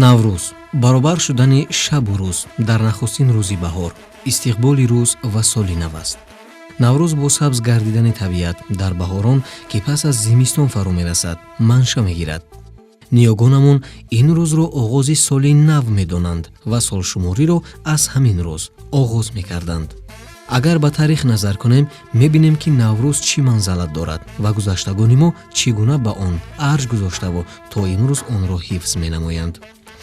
Наврӯз баробар шудани шабу рӯз дар нахустин рӯзи баҳор, истиқболи рӯз ва соли нав аст. Наврӯз бо сабз гардидани табиат дар баҳорон, ки пас аз зимистон фаро мерасад, манша мегирад. Ниёгонамон ин рӯзро оғози соли нав медонанд ва солшумориро аз ҳамин рӯз оғоз мекарданд. Агар ба таърих назар кунем, мебинем, ки Наврӯз чӣ манзалат дорад ва гузаштагони мо чӣ гуна ба он арҷ гузоштаву то имрӯз онро ҳифз менамоянд.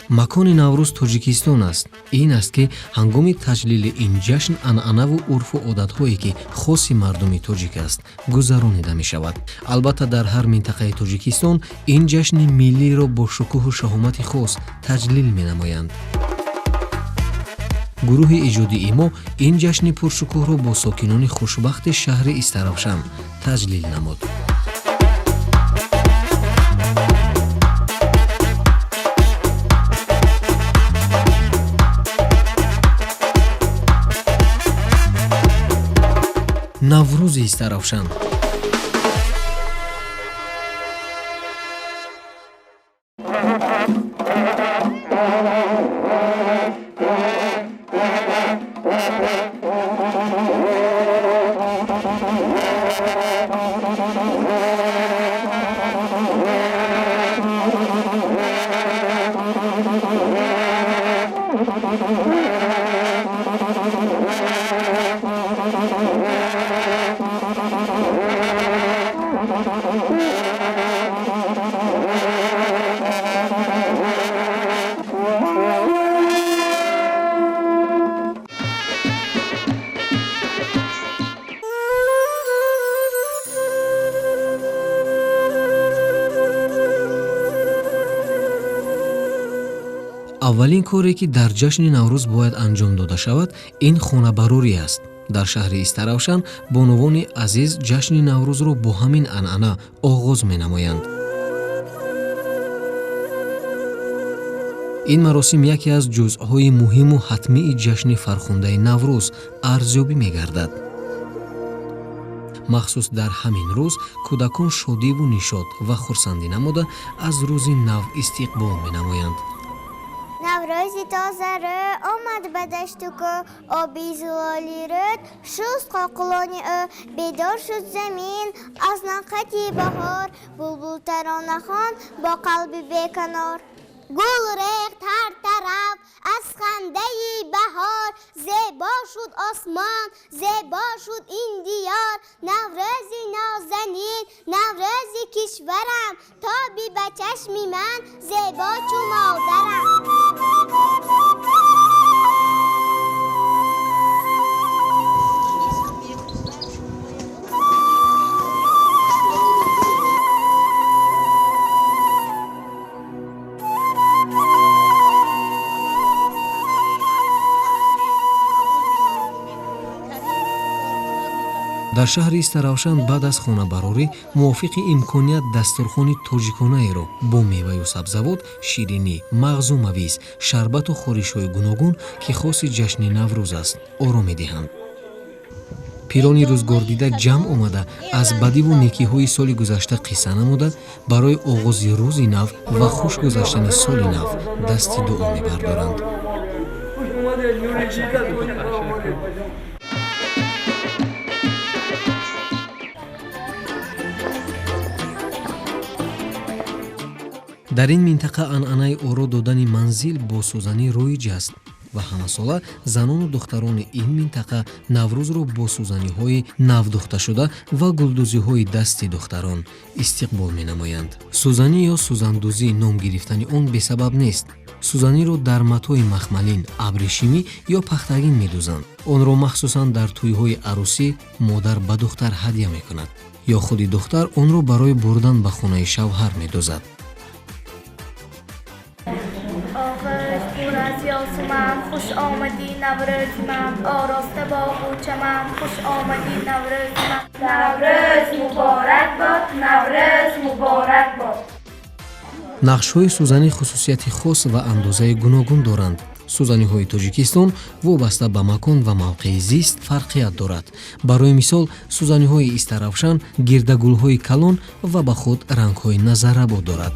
Макони Наврӯз Тоҷикистон аст. Ин аст, ки ҳангоми таҷлили ин ҷашн анъанаву урфу одатҳое, ки хоси мардуми тоҷик аст, гузаронида мешавад. Албатта, дар ҳар минтақаи Тоҷикистон ин ҷашни миллиро бо шукӯҳу шаҳомати хос таҷлил менамоянд. Гурӯҳи иҷодии мо ин ҷашни пуршукӯҳро бо сокинони хушбахти шаҳри Истаравшан таҷлил намуд. Наврӯзи Истаравшан. Аввалин коре, ки дар ҷашни Наврӯз бояд анҷом дода шавад, ин хонабарорӣ аст. Дар шаҳри Истаравшан бонувони азиз ҷашни Наврӯзро бо ҳамин анъана оғоз менамоянд. Ин маросим яке аз ҷузъҳои муҳиму ҳатмии ҷашни фархундаи Наврӯз арзёбӣ мегардад. Махсус дар ҳамин рӯз кӯдакон шодиву нишот ва хурсандӣ намуда, аз рӯзи нав истиқбол менамоянд. Наврӯзи тозарӯ омад ба дашту кӯ, оби зулоли рӯд шуст қоқулони ӯ. Бедор шуд замин аз нақати баҳор, булбул таронахон бо қалби беканор. Гул рехт ҳар тараф аз хандаи баҳор, зебо шуд осмон, зебо шуд ин диёр. Наврӯзи нозанин, наврӯзи кишварам, тоби ба чашми ман зебо чу модарам. Дар шаҳри Истаравшан баъд аз хонабарорӣ мувофиқи имконият дастурхони тоҷиконаеро бо меваю сабзавот, ширинӣ, мағзу мавиз, шарбату хоришҳои гуногун, ки хоси ҷашни Наврӯз аст, оро медиҳанд. Пирони рӯзгордида ҷамъ омада, аз бадиву некиҳои соли гузашта қисса намуда, барои оғози рӯзи нав ва хуш гузаштани соли нав дасти дуо мебардоранд. Дар ин минтақа анъанаи оро додани манзил бо сӯзанӣ роиҷ аст ва ҳамасола занону духтарони ин минтақа Наврӯзро бо сӯзаниҳои навдухташуда ва гулдӯзиҳои дасти духтарон истиқбол менамоянд. Сӯзанӣ ё сӯзандӯзӣ ном гирифтани он бесабаб нест. Сӯзаниро дар матои махмалин, абрешимӣ ё пахтагин медӯзанд. Онро махсусан дар тӯйҳои арӯсӣ модар ба духтар ҳадя мекунад ё худи духтар онро барои бурдан ба хонаи шавҳар медӯзад. Оғӯш пур аз ёсуман, хуш омадӣ, Наврӯзи ман, ороста боғу чаман, хуш омадӣ, Наврӯзи ман. Наврӯз муборак бод, Наврӯз муборак бод. Нақшҳои сӯзанӣ хусусияти хос ва андозаи гуногун доранд. Сӯзаниҳои Тоҷикистон вобаста ба макон ва мавқеи зист фарқият дорад. Барои мисол, сӯзаниҳои Истаравшан гирдагулҳои калон ва ба худ рангҳои назаррабо дорад.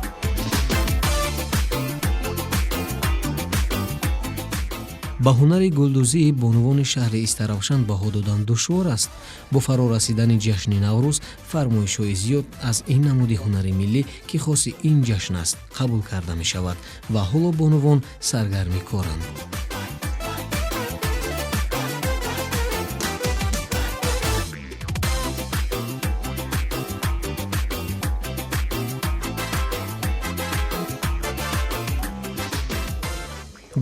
Ба ҳунари гулдӯзии бонувони шаҳри Истаравшан баҳо додан душвор аст. Бо фаро расидани ҷашни Наврӯз фармоишҳои зиёд аз ин намуди ҳунари миллӣ, ки хоси ин ҷашн аст, қабул карда мешавад ва ҳоло бонувон саргарми коранд.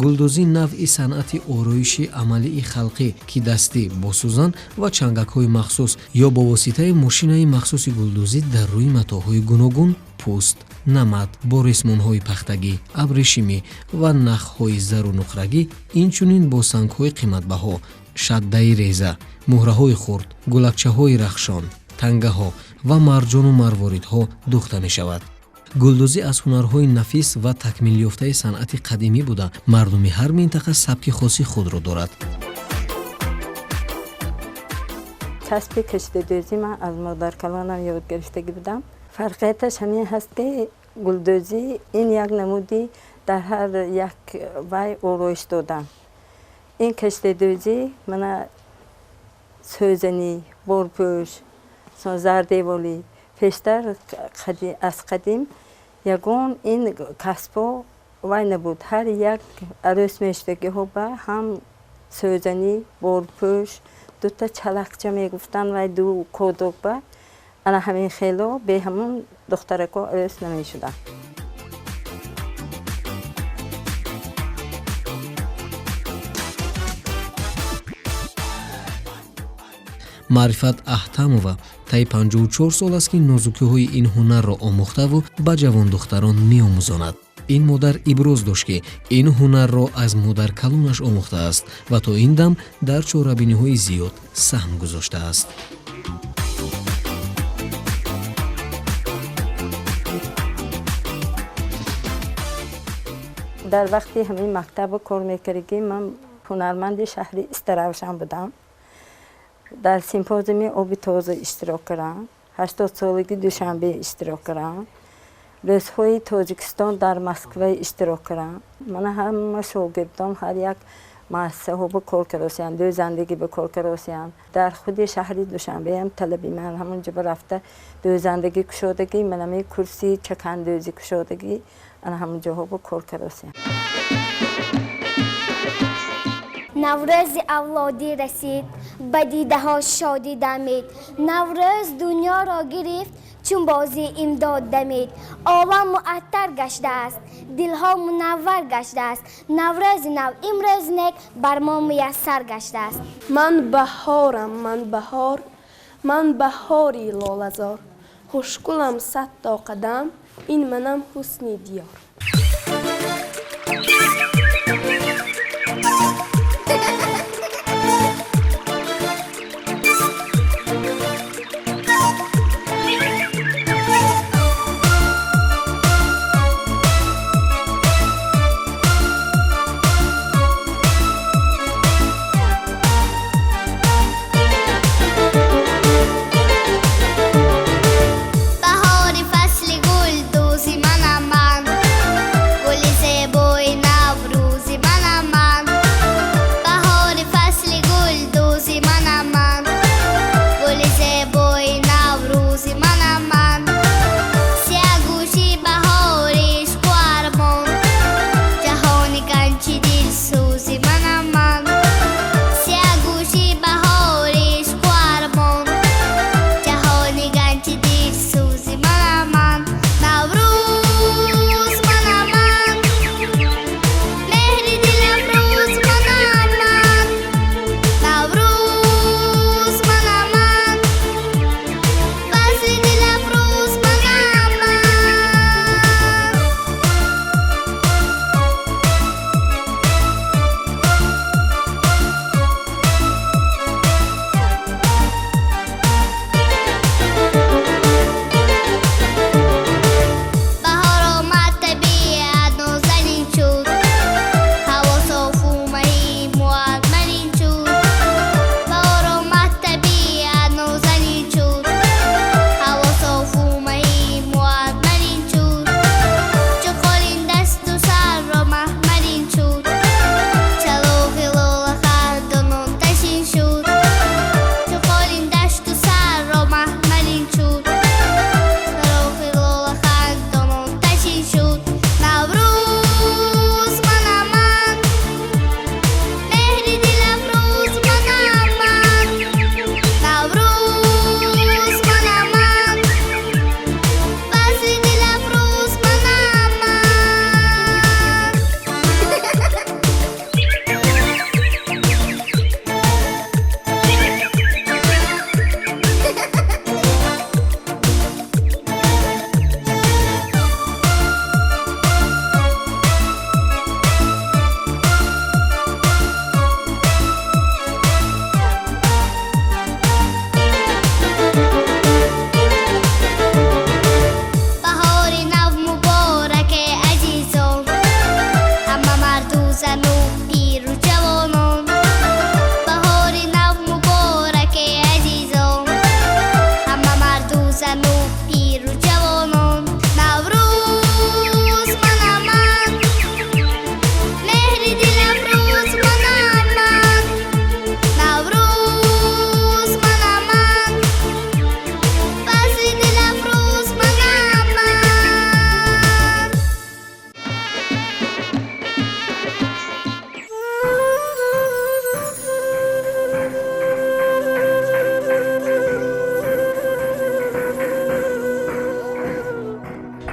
Гулдӯзӣ навъи санъати ороиши амалии халқӣ, ки дастӣ бо сӯзан ва чангакҳои махсус ё бо воситаи мошинаи махсуси гулдӯзӣ дар рӯи матоъҳои гуногун, пӯст, намад, бо ресмонҳои пахтагӣ, абрешимӣ ва нахҳои зару нуқрагӣ, инчунин бо сангҳои қиматбаҳо, шаддаи реза, муҳраҳои хурд, гулакчаҳои рахшон, тангаҳо ва марҷону марворидҳо дӯхта мешавад. Гулдӯзӣ аз ҳунарҳои нафис ва такмилёфтаи санъати қадимӣ буда, мардуми ҳар минтақа сабки хоси худро дорад. Касби кашидадӯзӣ ман аз модаркалонам ёд гирифтагӣ будам. Фарқияташ ҳамин ҳаст, ки гулдӯзӣ ин як намуди дар ҳар як вай ороиш додан. Ин кашидадӯзӣ мана сӯзанӣ, борпӯш, зардеволӣ. Пештар аз қадим ягон ин касбҳо вай набуд. Ҳар як арӯс мешудагиҳо ба ҳам сӯзанӣ, борпӯш, дута чалақча мегуфтанд, вай ду кодок ба ана ҳамин хело бе ҳамун духтарако арӯс намешуданд. Маърифат Аҳтамова таи 54 сол аст, ки нозукиҳои ин ҳунарро омӯхтаву ба ҷавондухтарон меомӯзонад. Ин модар иброз дошт, ки ин ҳунарро аз модаркалонаш омӯхтааст ва то ин дам дар чорабиниҳои зиёд саҳм гузоштааст. Дар вақти ҳамин мактабо кор мекардагӣ ман ҳунарманди шаҳри Истаравшан будам. Дар симпозиуми оби тоза иштирок кардам, 80-солаги Душанбе иштирок кардам, рӯзҳои Тоҷикистон дар Москва иштирок кардам. Мана ҳама шогирдон ҳар як муассисаҳо ба кор каросиянд, дӯзандагӣ ба кор каросиянд. Дар худи шаҳри Душанбеам талаби ман ҳамон ҷо рафта дӯзандагӣ кушодагӣ, манами курси чакандӯзӣ кушодагӣ, ана ҳамон ҷоҳо ба кор каросиянд. Наврӯзи авлодӣ расид, ба дидаҳо шодӣ дамид. Наврӯз дунёро гирифт, чун бозӣ имдод дамид. Олам муаттар гаштааст, дилҳо мунаввар гаштааст. Наврӯзи нав имрӯз нек бар мо муяссар гаштааст. Ман баҳорам, ман баҳор, ман баҳори лолазор. Хушгулам садто қадам, ин манам ҳусни диёр. Баҳори фасли гулдӯзи манам ман.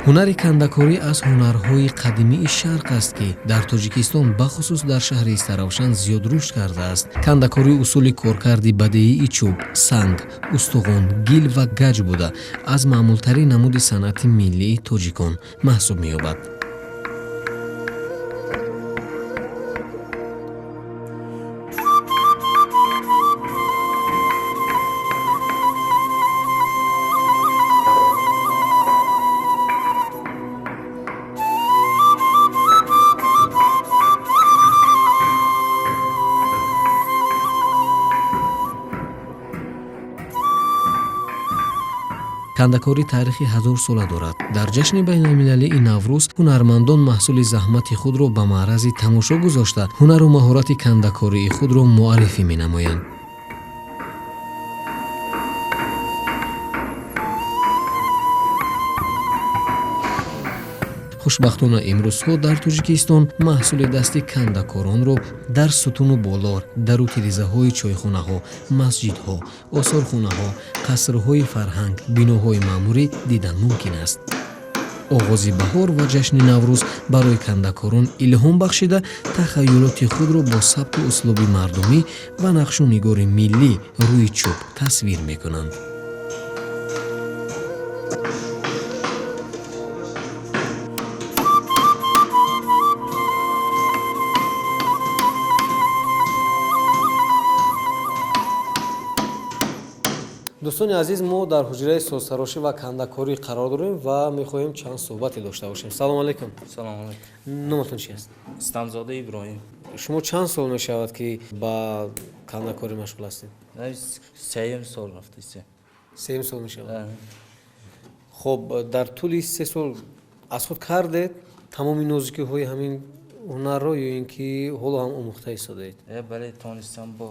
Ҳунари кандакорӣ аз ҳунарҳои қадимии шарқ аст, ки дар Тоҷикистон, бахусус дар шаҳри Истаравшан, зиёд рушд кардааст. Кандакорӣ усули коркарди бадеии чӯб, санг, устухон, гил ва гаҷ буда, аз маъмултарин намуди санъати миллии тоҷикон маҳсуб меёбад. Кандакорӣ таърихи ҳазорсола дорад. Дар ҷашни байналмилалии Наврӯз ҳунармандон маҳсули заҳмати худро ба маърази тамошо гузошта, ҳунару маҳорати кандакории худро муаррифӣ менамоянд. Хушбахтона, имрӯзҳо дар Тоҷикистон маҳсули дасти кандакоронро дар сутуну болор, дару тирезаҳои чойхонаҳо, масҷидҳо, осорхонаҳо, қасрҳои фарҳанг, биноҳои маъмурӣ дидан мумкин аст. Оғози баҳор ва ҷашни Наврӯз барои кандакорон илҳом бахшида, тахаюлоти худро бо сабку услуби мардумӣ ва нақшу нигори миллӣ рӯи чӯб тасвир мекунанд. Дӯстони азиз, мо дар ҳуҷраи созтарошӣ ва кандакорӣ қарор дорем ва мехоҳем чанд суҳбате дошта бошем. Салому алайкум. Салому алайкум. Номатон чи аст? Истамзода Иброҳим. Шумо чанд сол мешавад, ки ба кандакорӣ машғул ҳастед? Сеюм сол рафтаист. Сеюм сол мешавад. Хоб, дар тӯли 3 сол аз худ кардед тамоми нозукиҳои ҳамин ҳунарро ё ин ки ҳоло ҳам омӯхта истодаед? Бале, тонистам, бо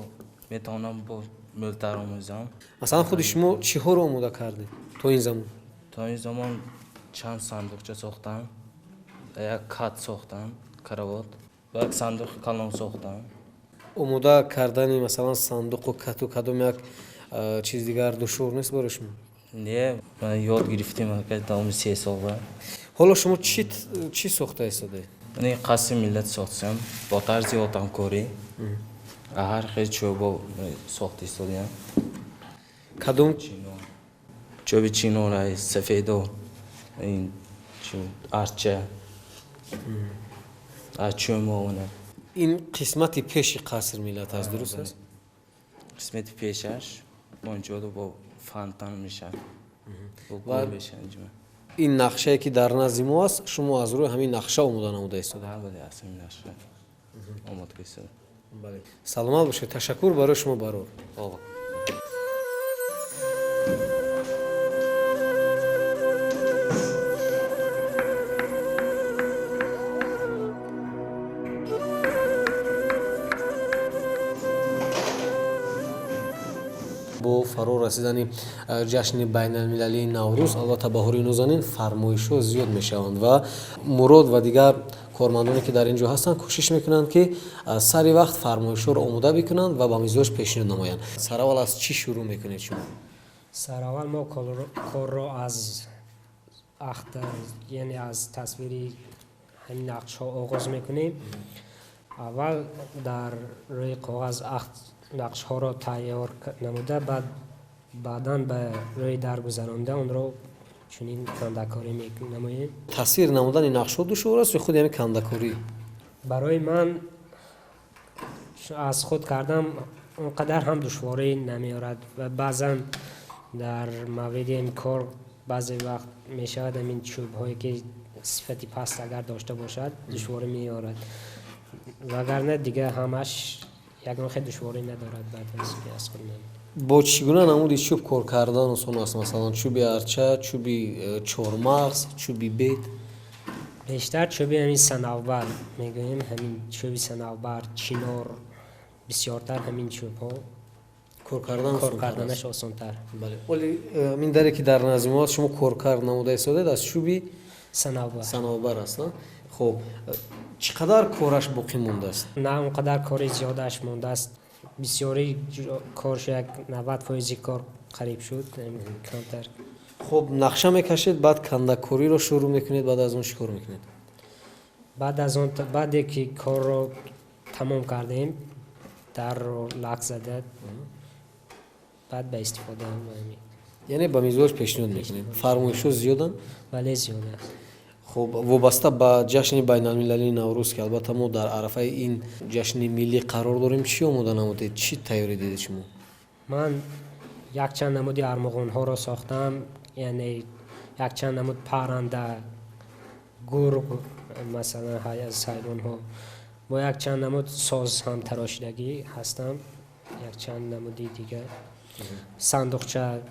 метавонам бо мӯлтар омӯзам. Масалан, худи шумо чиҳоро омода кардед то ин замон? То ин замон чанд сандуқча сохтам, як кат сохтам, каравот, ва як сандуқи калон сохтам. Омода кардани, масалан, сандуқу кату кадом як чиз дигар душвор нест барои шумо? Не, ман ёд гирифтем давоми 3 сола. Ҳоло шумо чӣ сохта истодаед? Ин қасри миллат сохтам бо тарзи отамкорӣ, ҳар хел чӯбо сохта истодаям. Кадом? Чӯби чинора, сафедо, арча, аз чӯмона. Ин қисмати пеши қасри миллат аст, дуруст аст? Қисмати пешаш онҷода бо фонтан мешавад. Ин нақшае, ки дар назди мо аст, шумо аз рӯи ҳамин нақша омода намуда истода? Бале, аз ҳамин нақша омода истода. Саломат бошед, ташаккур барои шумо, барор. Бо фаро расидани ҷашни байналмилалии Наврӯз, албатта, баҳори нозанин, фармоишҳо зиёд мешаванд ва Мурод ва дигар кормандоне, ки дар ин ҷо ҳастанд, кӯшиш мекунанд, ки сари вақт фармоишҳоро омода бикунанд ва ба мизоҷ пешниҳод намоянд. Сараввал аз чӣ шурӯъ мекунед шумо? Сараввал мо корро аз ахта, яъне аз тасвири ҳамин нақшҳо оғоз мекунем. Аввал дар рӯи коғаз ахт нақшҳоро тайёр намуда, баъд баъдан ба рӯи дар гузаронда, онро чунин кандакорӣ менамоем. Тасвир намудани нақшҳо душвор аст ё худи ҳамин кандакорӣ? Барои ман аз худ кардам он қадар ҳам душворӣ намеорад ва баъзан дар мавриди ин кор баъзе вақт мешавад, ҳамин чӯбҳое, ки сифати паст агар дошта бошад, душворӣ меорад, вагарна дигар ҳамаш ягон хел душворӣ надорад. Баъд аз худ Бо чӣ гуна намуди чӯб кор кардан осон аст? Масалан, чӯби арча, чӯби чормағз, чӯби бед? Бештар чӯби ҳамин санавбар мегӯем, ҳамин чӯби санавбар, чинор, бисёртар ҳамин чӯбҳо кор кардан кор карданаш осонтар. Бале, оли ҳамин даре, ки дар назди мо аст, шумо коркард намуда истодаед, аз чӯби санавбар. Санавбар аст. Хуб, чӣ қадар кораш боқӣ мондааст? На он қадар кори зиёдаш мондааст, бисёри корш, як 90 фоизи кор қариб шуд, камтар. Хуб, нақша мекашед, баъд кандакориро шурӯъ мекунед, баъд аз он чӣ кор мекунед? Баъд аз он, баъде ки корро тамом кардем, дарро лак зада, баъд ба истифода. Яъне ба мизоҷ пешниҳод мекунед. Фармоишҳо зиёданд? Бале, зиёд аст. Хуб, вобаста ба ҷашни байналмилалии Наврӯз, ки албатта мо дар арафаи ин ҷашни миллӣ қарор дорем, чӣ омода намудед, чӣ тайёрӣ дидед шумо? Ман якчанд намуди армуғонҳоро сохтам, яъне якчанд намуд парранда, гург, масалан, аз ҳайвонҳо, бо якчанд намуд соз ҳам тарошидагӣ ҳастам, якчанд намуди дигар сандуқча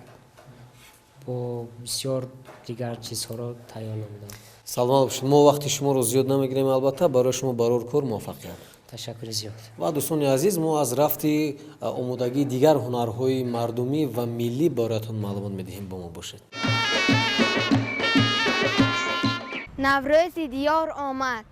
бо бисёр дигар чизҳоро тайёр намудам. Саломат бошед. Мо вақти шуморо зиёд намегирем, албатта барои шумо барор кор, муваффақият. Ташаккури зиёд. Ва дӯстони азиз, мо аз рафти омодагии дигар ҳунарҳои мардумӣ ва миллӣ бароятон маълумот медиҳем. Бо мо бошед. Наврӯзи диёр омад,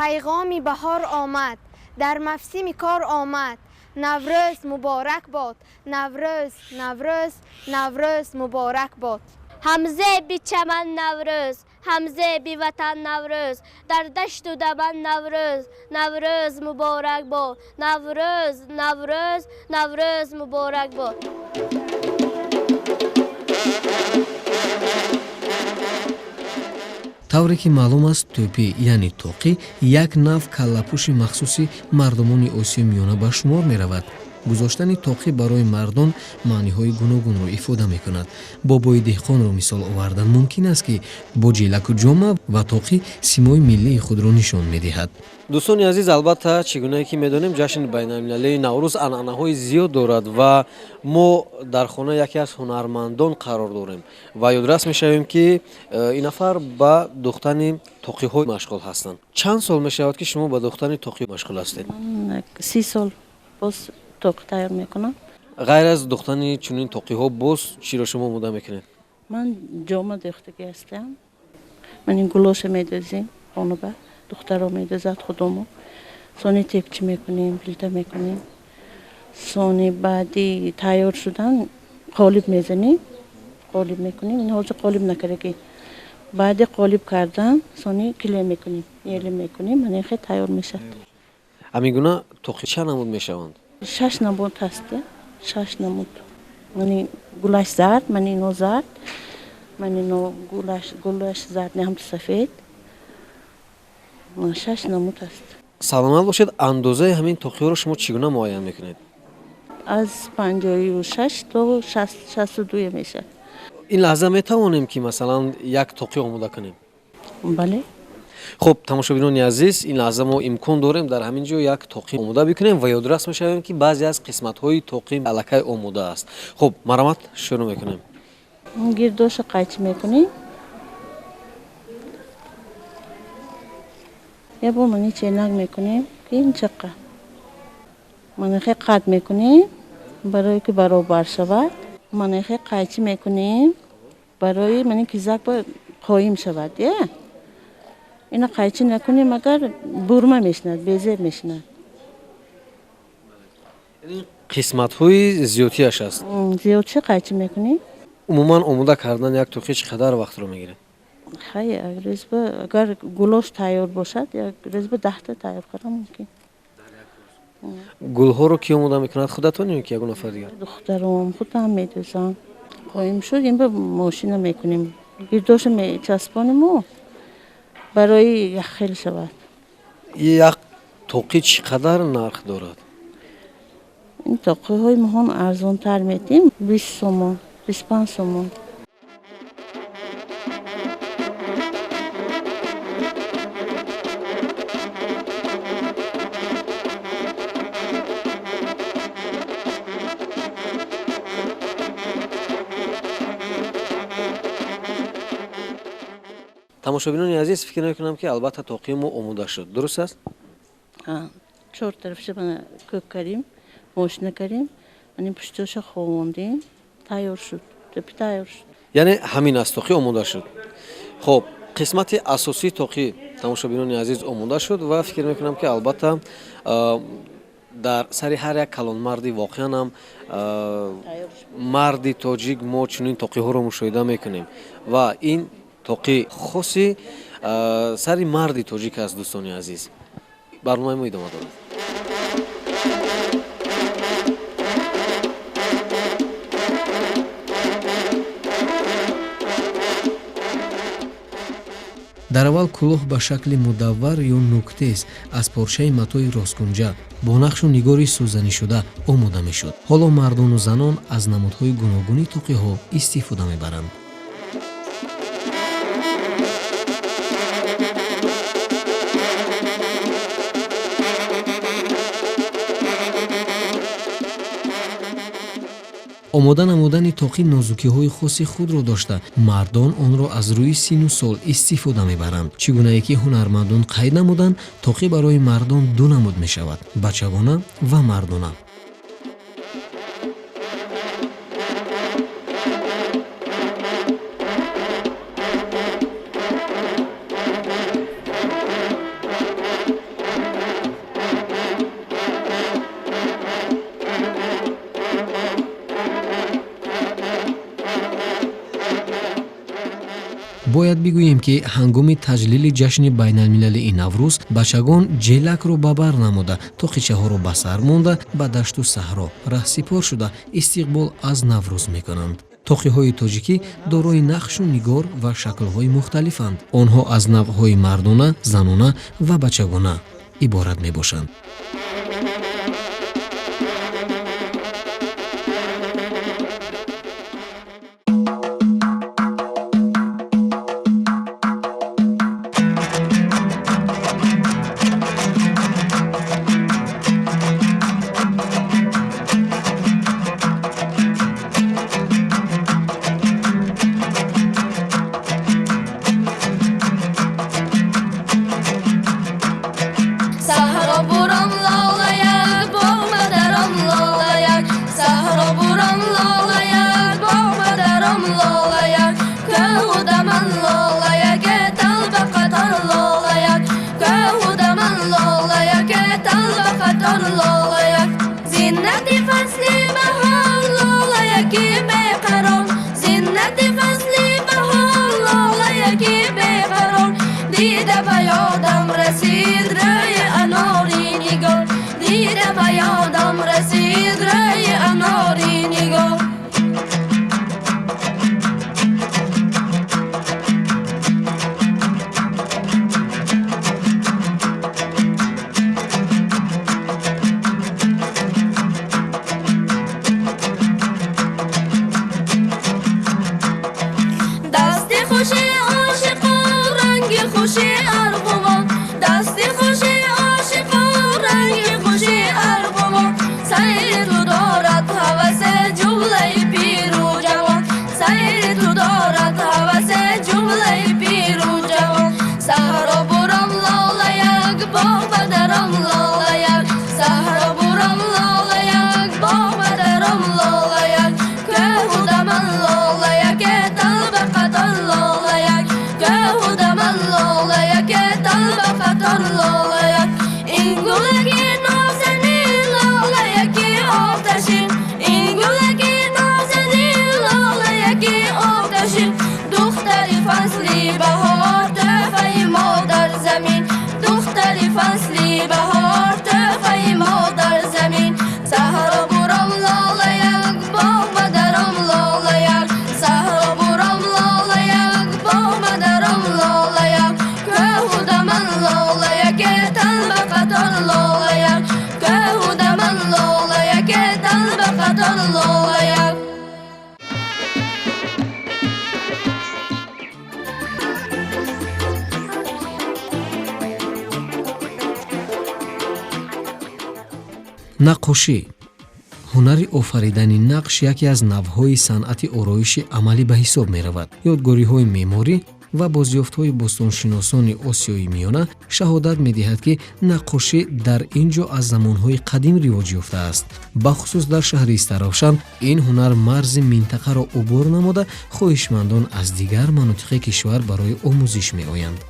пайғоми баҳор омад, дар мавсими кор омад. Наврӯз муборак бод, Наврӯз, Наврӯз, Наврӯз муборак бод. Ҳамзеби чаман Наврӯз, ҳамзеби ватан Наврӯз, дар дашту даман Наврӯз, Наврӯз муборак бод, Наврӯз, Наврӯз, Наврӯз муборак бод. Тавре ки маълум аст, тӯпӣ, яъне тоқӣ, як нав каллапӯши махсуси мардумони Осиёи Миёна ба шумор меравад. Гузоштани тоқӣ барои мардон маъниҳои гуногунро ифода мекунад. Бобои деҳқонро мисол овардан мумкин аст, ки бо ҷелаку ҷома ва тоқӣ симои миллии худро нишон медиҳад. Дӯстони азиз, албатта, чӣ гунае ки медонем, ҷашни байналмилалии Наврӯз анъанаҳои зиёд дорад ва мо дар хона яке аз ҳунармандон қарор дорем ва ёдрас мешавем, ки ин нафар ба духтани тоқиҳо машғул ҳастанд. Чанд сол мешавад, ки шумо ба духтани тоқӣ машғул ҳастед? 30 сол боз тоқӣ тайёр мекунам. Ғайр аз духтани чунин тоқиҳо боз чиро шумо омода мекунед? Ман ҷома дӯхтагӣ ҳастам. Ман ин гулоша медӯзем хонаба, духтаро медӯзад худомо. Сони тепчи мекунем, пилта мекунем. Сони баъди тайёр шудан қолиб мезанем, қолиб мекунем. Ин ҳозир қолиб накардагӣ. Баъди қолиб кардан сони киле мекунем, еле мекунем, ман ин хел тайёр мешавад. Ҳамин гуна тоқи чанд намуд мешаванд? 6 намуд ҳаст, 6 намуд. Мани гулаш зард, мани ино зард, мани ино гулаш зард, не ҳамчу сафед. 6 намуд ҳаст. Саломат бошед. Андозаи ҳамин тоқиҳоро шумо чӣ гуна муайян мекунед? Аз 56 то 62 мешавад. Ин лаҳза метавонем, ки масалан як тоқӣ омода кунем? Бале. Хуб, тамошобинони азиз, ин лаҳза мо имкон дорем дар ҳамин ҷо як тоқӣ омода бикунем ва ёдрас мешавем, ки баъзе аз қисматҳои тоқӣ аллакай омода аст. Хуб, марҳамат, шурӯъ мекунем. Гирдоша қайчи мекунем. Я бор мани ченак мекунем, ки ин чақа. Манихе қат мекунем, барои ки баробар шавад. Манихе қайчи мекунем, барои мани кизак ба қоим шавад, я? Ина қайчи накунем, агар бурма мешинад, безеб мешинад. Қисматҳои зиёдтиаш аст. Зиёдши қайчи мекунем. Умуман омода кардан як тоқӣ чӣ қадар вақтро мегирад? Хай, як рӯз агар гулош тайёр бошад, як рӯз ба 10 тайёр кардан мумкин. Гулҳоро ки омода мекунад, худатон ё ки ягон нафар дигар? Духтаром, худам медӯзам. Қоим шуд, ин ба мошина мекунем. Гирдоша мечаспонему барои яххел шавад. Як тоқӣ чӣ қадар нарх дорад? Ин тоқиҳои моҳон арзонтар метем, 20 сомон, 25 сомон. Тамошобинони азиз, фикр мекунам, ки албатта тоқии мо омода шуд. Дуруст аст? Чор тарафша мана кӯк кардем, мошина кардем, мана пуштоша ховондем, тайёр шуд, тӯпи тайёр шуд. Яъне ҳамин аст, тоқӣ омода шуд. Хуб, қисмати асосии тоқӣ, тамошобинони азиз, омода шуд ва фикр мекунам, ки албатта Дар сари ҳар як калонмарди воқеан ҳам марди тоҷик мо чунин тоқиҳоро мушоҳида мекунем ва ин тоқи хоси сари марди тоҷик аст. Дӯстони азиз, барномаи мо идома дорад. Дар аввал кӯлоҳ ба шакли мудаввар ё нуктез аз порчаи матои росткунҷа бо нақшу нигори сӯзанишуда омода мешуд. Ҳоло мардону занон аз намудҳои гуногуни тоқиҳо истифода мебаранд. Омода намудани тоқӣ нозукиҳои хоси худро дошта, мардон онро аз рӯи сину сол истифода мебаранд. Чӣ гунае ки ҳунармандон қайд намуданд, тоқӣ барои мардон ду намуд мешавад: бачагона ва мардона. Бояд бигӯем, ки ҳангоми таҷлили ҷашни байналмилалии Наврӯз бачагон ҷелакро ба бар намуда, тоқичаҳоро ба сар монда, ба дашту саҳро раҳсипор шуда, истиқбол аз Наврӯз мекунанд. Тоқиҳои тоҷикӣ дорои нақшу нигор ва шаклҳои мухталифанд. Онҳо аз навъҳои мардона, занона ва бачагона иборат мебошанд. Наққошӣ. Ҳунари офаридани нақш яке аз навъҳои санъати ороиши амалӣ ба ҳисоб меравад. Ёдгориҳои меъморӣ ва бозёфтҳои бостоншиносони Осиёи Миёна шаҳодат медиҳад, ки наққошӣ дар ин ҷо аз замонҳои қадим ривоҷ ёфтааст. Бахусус дар шаҳри Истаравшан ин ҳунар марзи минтақаро убур намуда, хоҳишмандон аз дигар манотиқи кишвар барои омӯзиш меоянд.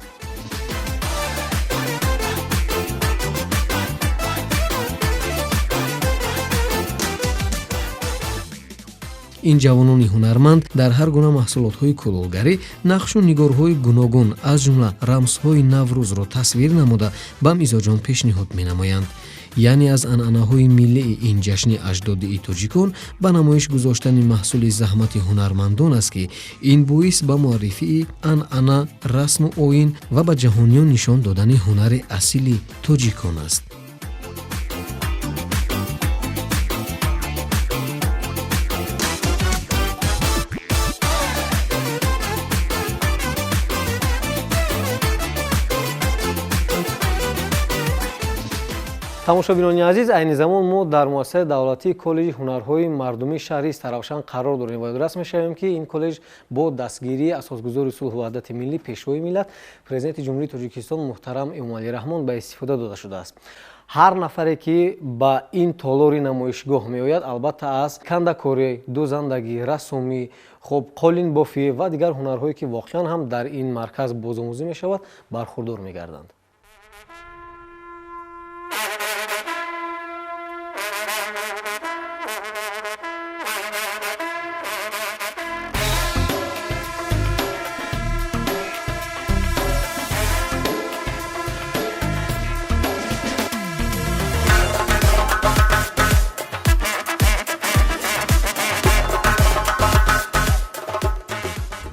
Ин ҷавонони ҳунарманд дар ҳар гуна маҳсулотҳои кулолгарӣ нақшу нигорҳои гуногун, аз ҷумла рамзҳои Наврӯзро тасвир намуда, ба мизоҷон пешниҳод менамоянд. Яъне аз анъанаҳои миллии ин ҷашни аҷдодии тоҷикон ба намоиш гузоштани маҳсули заҳмати ҳунармандон аст, ки ин боис ба муаррифии анъана, расму оин ва ба ҷаҳониён нишон додани ҳунари асили тоҷикон аст. Тамошобинони азиз, айни замон мо дар муассисаи давлатии коллеҷи ҳунарҳои мардумии шаҳри Истаравшан қарор дорем ва ёдрас мешавем, ки ин коллеҷ бо дастгирии асосгузори сулҳу ваҳдати миллӣ, Пешвои миллат, Президенти Ҷумҳурии Тоҷикистон муҳтарам Эмомалӣ Раҳмон ба истифода дода шудааст. Ҳар нафаре, ки ба ин толори намоишгоҳ меояд, албатта аз кандакорӣ, дӯзандагӣ, рассомӣ, хуб, қолинбофӣ ва дигар ҳунарҳое, ки воқеан ҳам дар ин марказ бозомӯзӣ мешавад, бархурдор мегарданд.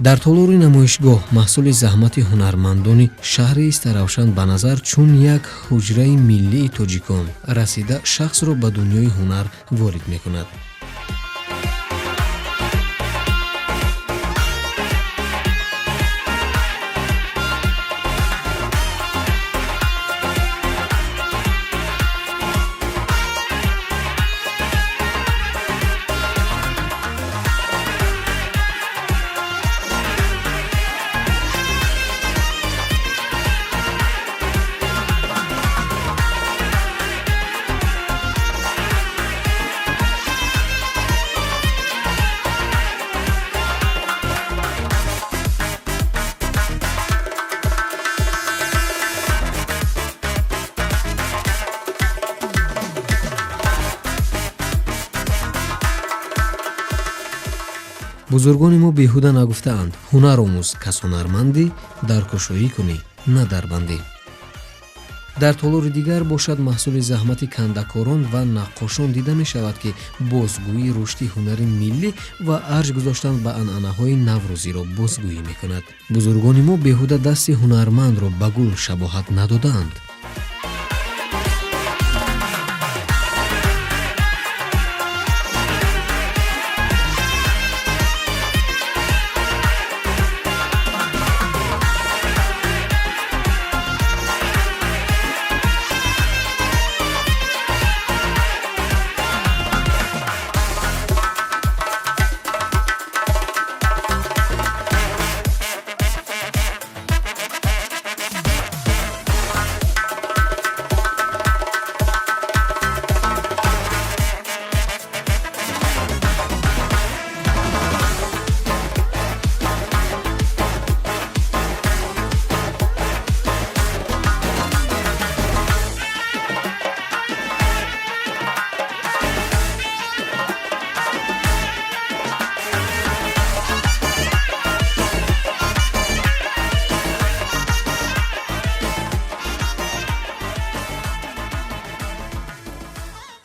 Дар толори намоишгоҳ маҳсули заҳмати ҳунармандони шаҳри Истаравшан ба назар чун як ҳуҷраи миллии тоҷикон расида, шахсро ба дунёи ҳунар ворид мекунад. Бузургони мо беҳуда нагуфтаанд: ҳунар омӯз, кас ҳунармандӣ, дар кушоӣ кунӣ, на дар бандӣ. Дар толори дигар бошад, маҳсули заҳмати кандакорон ва наққошон дида мешавад, ки бозгӯии рушди ҳунари миллӣ ва арҷ гузоштан ба анъанаҳои наврӯзиро бозгӯӣ мекунад. Бузургони мо беҳуда дасти ҳунармандро ба гул шабоҳат надодаанд.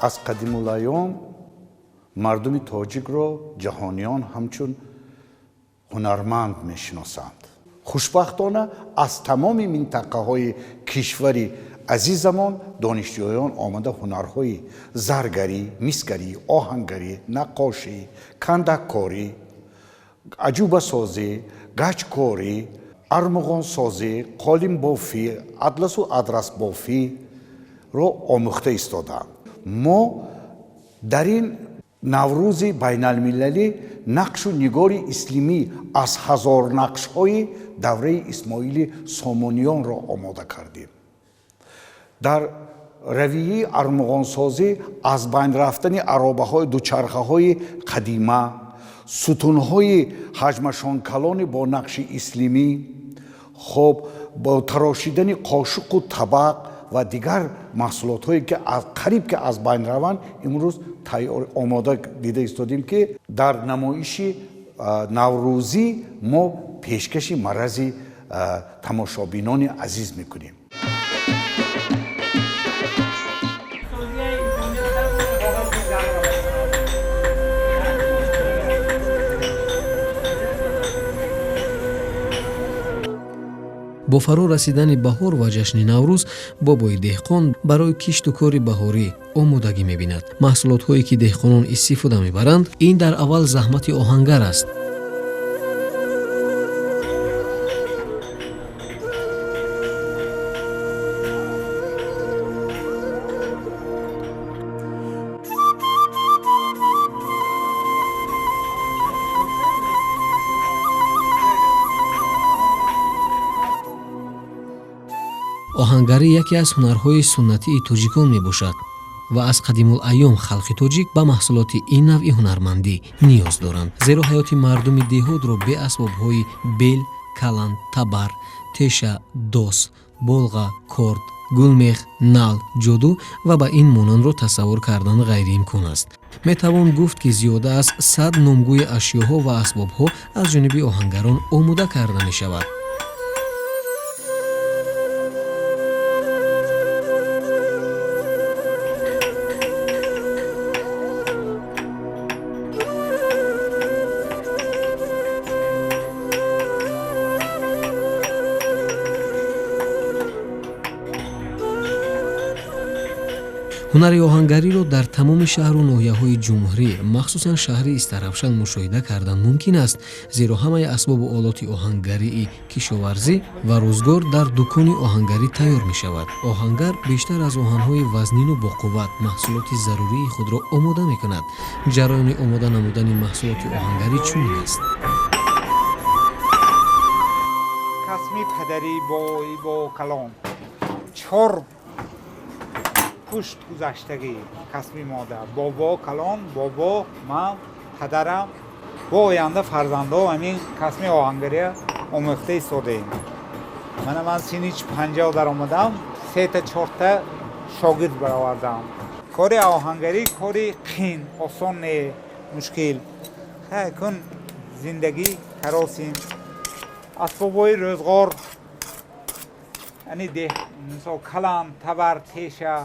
Аз қадимулайём мардуми тоҷикро ҷаҳониён ҳамчун ҳунарманд мешиносанд. Хушбахтона, аз тамоми минтақаҳои кишвари азизамон донишҷӯён омада ҳунарҳои заргарӣ, мисгарӣ, оҳангарӣ, наққошӣ, кандаккорӣ, аҷубасозӣ, гачкорӣ, армуғонсозӣ, қолинбофӣ, атласу адрасбофиро омӯхта истодаанд. Мо дар ин Наврӯзи байналмилалӣ нақшу нигори ислимӣ аз ҳазор нақшҳои давраи Исмоили Сомониёнро омода кардем. Дар равияи армуғонсозӣ аз байн рафтани аробаҳои дучархаҳои қадима, сутунҳои ҳаҷмашонкалони бо нақши ислимӣ, хоб, бо тарошидани қошуқу табақ Ва дигар маҳсулотҳое, ки қариб ки аз байн раванд, имрӯз тайёр омода дида истодем, ки дар намоиши наврӯзӣ мо пешкаши маррази тамошобинони азиз мекунем. Бо фаро расидани баҳор ва ҷашни Наврӯз бобои деҳқон барои кишту кори баҳорӣ омодагӣ мебинад. Маҳсулотҳое, ки деҳқонон истифода мебаранд, ин дар аввал заҳмати оҳангар аст. Оҳангарӣ яке аз ҳунарҳои суннатии тоҷикон мебошад ва аз қадимулайём халқи тоҷик ба маҳсулоти ин навъи ҳунармандӣ ниёз доранд, зеро ҳаёти мардуми деҳотро бе асбобҳои бел, каланд, табар, теша, дос, болға, корд, гулмех, нал, ҷоду ва ба ин монандро тасаввур кардан ғайриимкон аст. Метавон гуфт, ки зиёда аз 100 номгӯи ашёҳо ва асбобҳо аз ҷониби оҳангарон омода карда мешавад. Ҳунари оҳангариро дар тамоми шаҳру ноҳияҳои ҷумҳурӣ, махсусан шаҳри Истаравшан, мушоҳида кардан мумкин аст, зеро ҳамаи асбобу олоти оҳангарии кишоварзӣ ва рӯзгор дар дукони оҳангарӣ тайёр мешавад. Оҳангар бештар аз оҳанҳои вазнину боқувват маҳсулоти зарурии худро омода мекунад. Ҷараёни омода намудани маҳсулоти оҳангарӣ чунин аст. Касми падарӣ бо калон чор пушт гузаштагӣ, касби модар, бобо калон, бобо, ман, падарам, бо оянда фарзандо ҳамин касби оҳангария омӯхта истодаем. Мана ман синни 50 даромадам, сета чорта шогирд баровардам. Кори оҳангарӣ кори қин, осон не, мушкил. Кун зиндагӣ каросим, асбобҳои рӯзғор, яъне деҳ, мисол калам, табар, теша,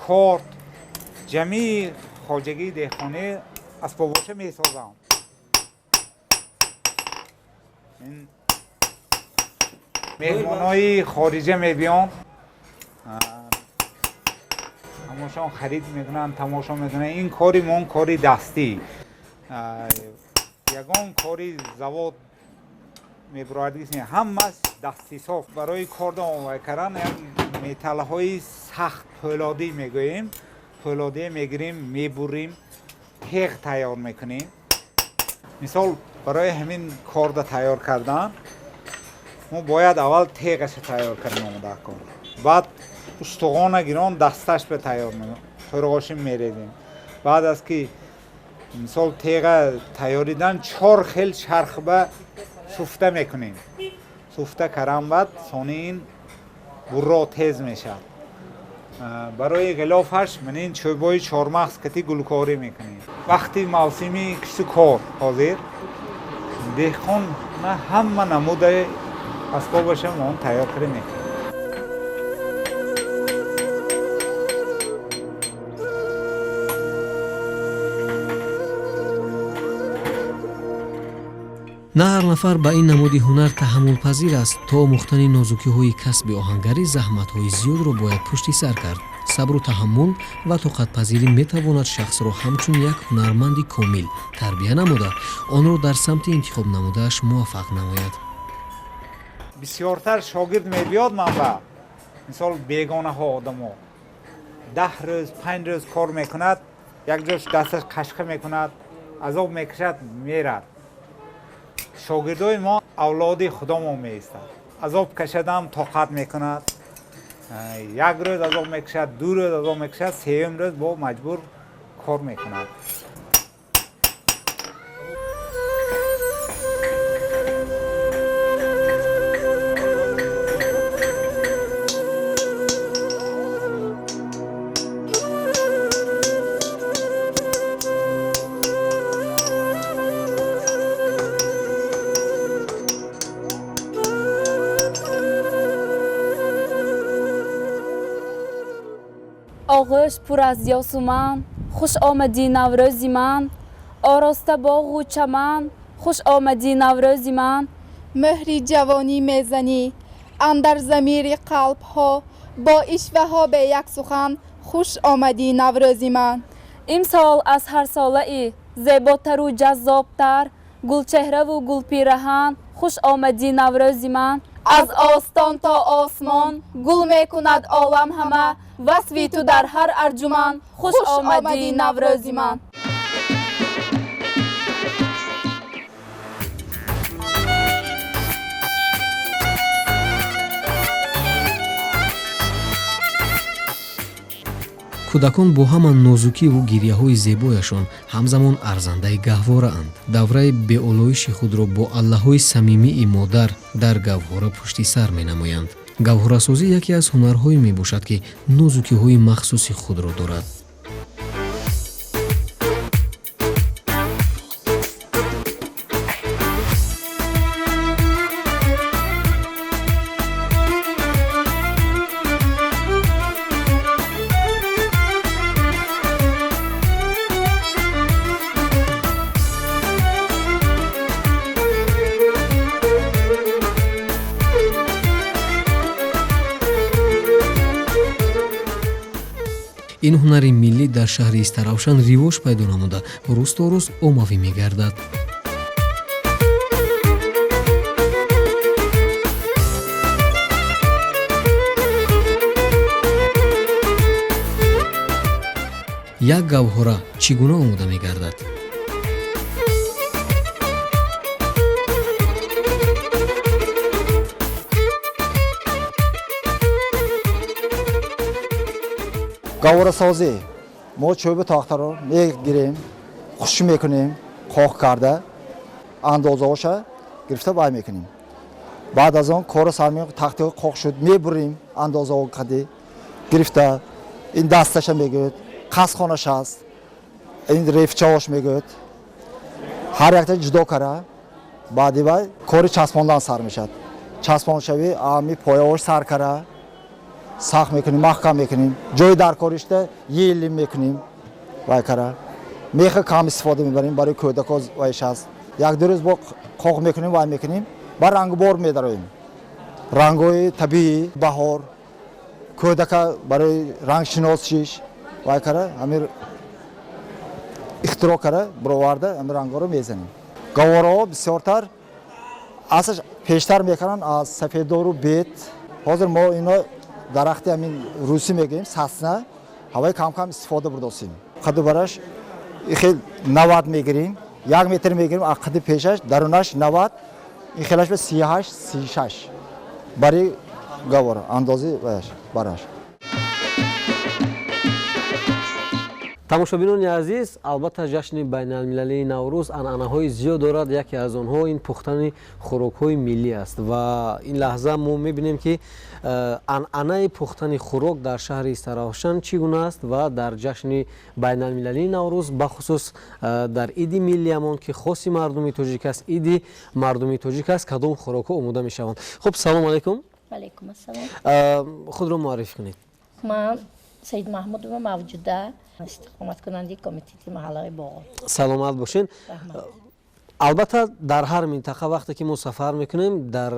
корд, ҷамъи хоҷагии деҳқонӣ асбобоша месозам. Меҳмонҳои хориҷа мебиёнд, тамошон харид мекунанд, тамошо мекунанд. Ин кори мо кори дастӣ, ягон кори завод мебурояд, ҳамаш дастисоф. Барои корда омода кардан як металлҳои сахт пӯлодӣ мегӯем, пӯлодӣ мегирем, мебурим, теғ тайёр мекунем. Мисол барои ҳамин корда тайёр кардан мо бояд аввал теғаша тайёр кардем, омода кор, баъд устуғона гирон дасташ ба тайёр қӯрғошин мерезем. Баъд аз ки мисол теға тайёридан чор хел чарх ба суфта мекунем. Суфта кардан баъд сони ин бурро тез мешавад. Барои ғилофаш ман ин чӯбҳои чормағз кати гулкорӣ мекунем. Вақти мавсими кишту кор ҳозир деҳқон на ҳама намудаи асбобаша мо тайёр карда мекунем. На ҳар нафар ба ин намуди ҳунар таҳаммулпазир аст. То омӯхтани нозукиҳои касби оҳангарӣ заҳматҳои зиёдро бояд пушти сар кард. Сабру таҳаммул ва тоқатпазирӣ метавонад шахсро ҳамчун як ҳунарманди комил тарбия намуда, онро дар самти интихоб намудааш муваффақ намояд. Бисёртар шогирд мебиёд манба, мисол бегонаҳо, одамо 10 рӯз, 5 рӯз кор мекунад, як ҷош дасташ қашқа мекунад, азоб мекашад, мерад. Шогирдои мо авлоди худомо меистад, азоб кашадам тоқат мекунад, як рӯз азоб мекашад, 2 рӯз азоб мекашад, сеюм рӯз бо маҷбур кор мекунад. Оғӯш пур аз ёсуман, хуш омадӣ Наврӯзи ман. Ороста боғу чаман, хуш омадӣ Наврӯзи ман. Меҳри ҷавонӣ мезанӣ андар замири қалбҳо, бо ишваҳо бе як сухан, хуш омадӣ Наврӯзи ман. Имсол аз ҳар солаи зеботару ҷаззобтар, гулчеҳраву гулпираҳан, хуш омадӣ Наврӯзи ман. Аз остон то осмон гул мекунад олам ҳама, васфи ту дар ҳар арҷуман, хуш омадӣ Наврӯзи ман. Кӯдакон бо ҳама нозукиву гирьяҳои зебояшон ҳамзамон арзандаи гаҳвораанд. Давраи беолоиши худро бо аллаҳои самимии модар дар гаҳвора пушти сар менамоянд. Гаҳворасозӣ яке аз ҳунарҳое мебошад, ки нозукиҳои махсуси худро дорад. Ин ҳунари миллӣ дар шаҳри Истаравшан ривоҷ пайдо намуда, рӯз то рӯз оммавӣ мегардад. Як гавҳора чӣ гуна омода мегардад? Гаҳворасозӣ мо чӯби тохтаро мегирем, хушк мекунем, қоқ карда андозаоша гирифта вай мекунем. Баъд аз он корро сар мекунем, тахтиҳо қоқ шуд, мебурем андозао қади гирифта, ин дасташа мегӯяд, қасхонаш аст, ин рефчаош мегӯяд. Ҳар якта ҷудо кара, баъди вай кори часпондан сар мешавад. Часпоншавӣ ами пояош сар кара, сахт мекунем, маҳкам мекунем, ҷои даркоришта елим мекунем, вай кара. Меха кам истифода мебарем барои кӯдако вайш аст. Як ду рӯз бо қоқ мекунем, вай мекунем, ба рангбор медароем. Рангҳои табиӣ, баҳор, кӯдака барои рангшиносиш вай кара, ҳамин ихтироъ кара, бироварда ҳамин рангҳоро мезанем. Гаҳвораҳо бисёртар аслаш пештар мекунанд аз сафеддору бет. Ҳозир мо ино дарахти ҳамин русӣ мегӯем, сасна, ҳавои кам-кам истифода бурдосем. Қаду бараш хел 90 мегирем, 1 метр мегирем, а қади пешаш дарунаш 90, ин хелаш ба 38, 36 бари гаҳвора андози бараш. Тамошобинони азиз, албатта ҷашни байналмилалии Наврӯз анъанаҳои зиёд дорад. Яке аз онҳо ин пухтани хӯрокҳои миллӣ аст ва ин лаҳза мо мебинем, ки анъанаи пухтани хӯрок дар шаҳри Истаравшан чӣ гуна аст ва дар ҷашни байналмилалии Наврӯз, бахусус дар иди миллиамон, ки хоси мардуми тоҷик аст, иди мардуми тоҷик аст, кадом хӯрокҳо омода мешаванд. Хуб, салом алайкум. Алайкум ассалом. Худро муаррифӣ кунед. Ман Саид Маҳмудова Мавҷуда, истиқоматкунандаи комитети маҳаллаи Боғот. Саломат бошед. Албатта дар ҳар минтақа вақте ки мо сафар мекунем дар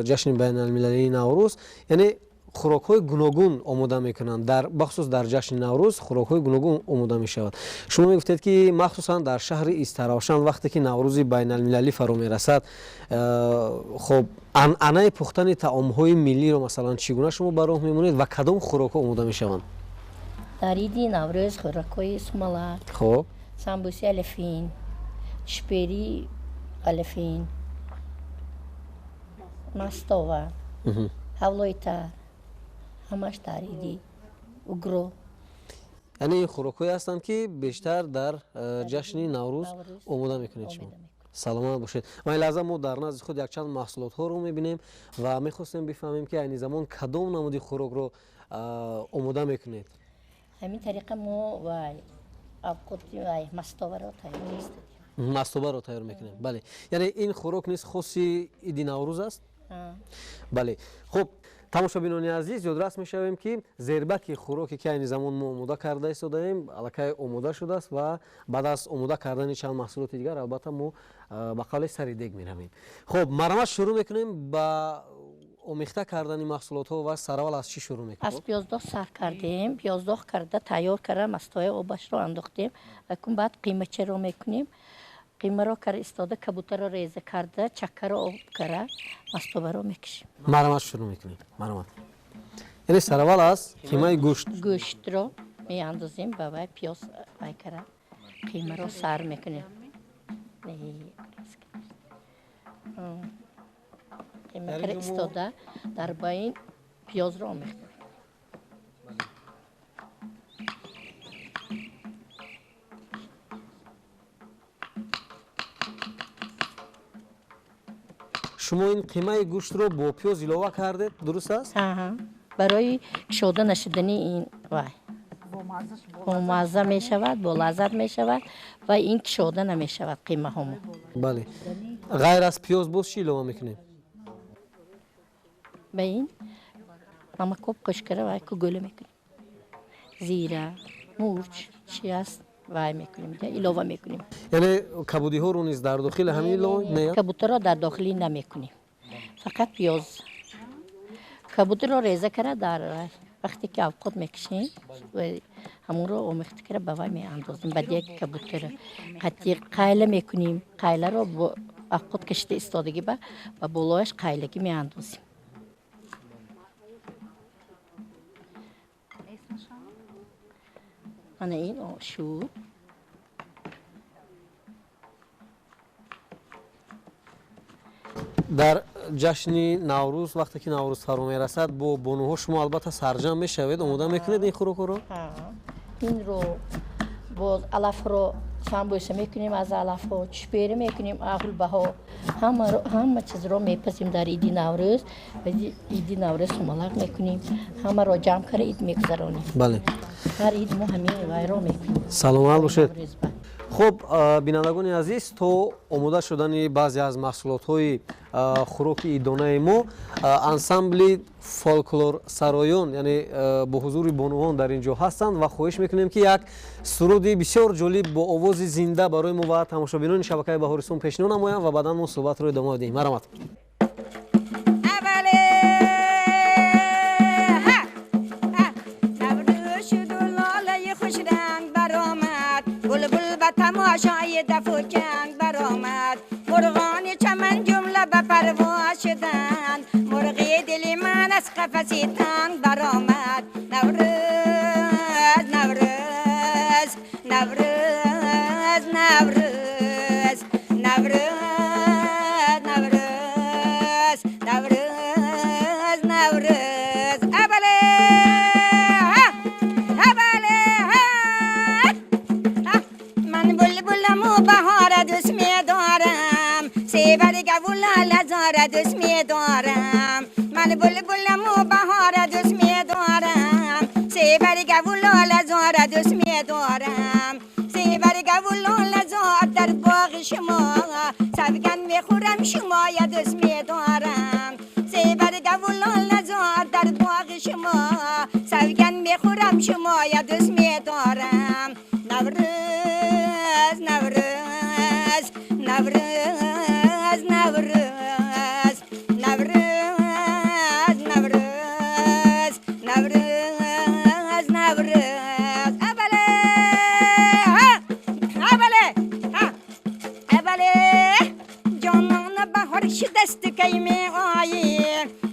ҷашни байналмилалии Наврӯз, яъне хӯрокҳои гуногун омода мекунанд. Бахусус дар ҷашни Наврӯз хӯрокҳои гуногун омода мешавад. Шумо мегуфтед, ки махсусан дар шаҳри Истаравшан вақте ки Наврӯзи байналмилалӣ фаро мерасад, хоб анъанаи пухтани таомҳои миллиро масалан чӣ гуна шумо ба роҳ мемонед ва кадом хӯрокҳо омода мешаванд? Дар иди Наврӯз хӯрокҳои сумалак, хоб, самбуси алафин, шпери алафин, мастова, ҳавлои тар, ҳамаш дар иди угро. Яъне ин хӯрокҳое ҳастанд, ки бештар дар ҷашни Наврӯз омода мекунед шумо. Саломат бошед. Ва ин лаҳза мо дар назди худ якчанд маҳсулотҳоро мебинем ва мехостем бифаҳмем, ки айни замон кадом намуди хӯрокро омода мекунед. Ҳамин тариқа мо мастоваро тайёр мекунем. Мастобаро тайёр мекунем. Бале, яъне ин хӯрок низ хоси иди Наврӯз аст? Бале. Хуб, Тамошобинони азиз, ёдрас мешавем, ки зербаки хӯроке, ки айни замон мо омода карда истодаем, аллакай омода шудааст ва баъд аз омода кардани чанд маҳсулоти дигар, албатта, мо ба қавле сари дег меравем. Хуб, марҳамат, шурӯъ мекунем ба омехта кардани маҳсулотҳо ва сараввал аз чӣ шурӯъ мекунем? Аз пиёздоғ сар кардем. Пиёздоғ карда, тайёр карда, мастои обашро андохтем. Акун баъд қимачаро мекунем. Қимаро кара истода, кабутаро реза карда, чаккаро об кара, мастобаро мекушем. Марҳамат, шурӯъ мекунем, марҳамат. Яъне сараввал аз қимаи гӯшт. Гӯштро меандозем ба вай, пиёз вай кара, қимаро сар мекунем. Қима кара истода, дар байн пиёзро омехта. Шумо ин қимаи гӯштро бо пиёз илова кардед, дуруст аст? Барои кушода нашудани ин вай бомазза мешавад, болаззат мешавад ва ин кушода намешавад қимаҳомо. Бале, ғайр аз пиёз боз чӣ илова мекунем? Ба ин намакоб қошкара вай кугӯла мекунем, зира, мурч чи аст, вай мекунем, илова мекунем. Яъне кабудиҳоро низ дар дохили ҳамин илова? Не, кабутаро дар дохилӣ намекунем, фақат пиёз. Кабутиро реза кара, дар вақте ки авқот мекушем, ҳамонро омехта кара ба вай меандозем. Ба дег кабутиро қатиқ қайла мекунем. Қайларо бо авқот кашида истодагӣ ба болояш қайлагӣ меандозем. Мана ин шуд. Дар ҷашни Наврӯз, вақте ки Наврӯз фаро мерасад, бо бонуҳо шумо албатта сарҷамъ мешавед, омода мекунед ин хӯрокҳоро? Инро боз алафро самбӯса мекунем, аз алафҳо чӯпера мекунем, аҳулбаҳо, ҳама чизро мепазем дар иди Наврӯз. Иди Наврӯз сумалақ мекунем, ҳамаро ҷамъ кара ид мегузаронем. Бале, ҳар ид мо ҳамин вайро мекунем. Саломат бошед. Хуб, бинандагони азиз, то омода шудани баъзе аз маҳсулотҳои хӯроки идонаи мо, ансамбли фолклорсароён, яъне бо ҳузури бонувон дар ин ҷо ҳастанд ва хоҳиш мекунем, ки як суруди бисёр ҷолиб бо овози зинда барои мо ва тамошобинони шабакаи Баҳористон пешниҳод намоянд ва баъдан мо суҳбатро идома диҳем. Марҳамат. تماشای دف و جنگ برآمد، مرغان چمن جمله به پرواز شدند، مرغی دل من از قفس تنگ برآمد. نوروز نوروز نوروز نوروز نوروز نوروز نوروز نوروز. اوله اوله من بلبلم و بهار دوست می‌دارم، سیبرگ و لاله زار دوست می‌دارم. من بلبلم و بهار دوست می‌دارم، سیبرگ و لاله زار دوست می‌دارم. سیبرگ و لاله زار در باغ شما، سوگند می‌خورم شما یا دوست می‌دارم. سیبرگ و لاله زار در باغ شما، سوگند می‌خورم شما یا دوست می‌دارم. نوروز نوروز نوروز نوروز نوروز نوروز نوروز نوروز. اوله اوله اوله جانان بهار شد دست کی می آیی،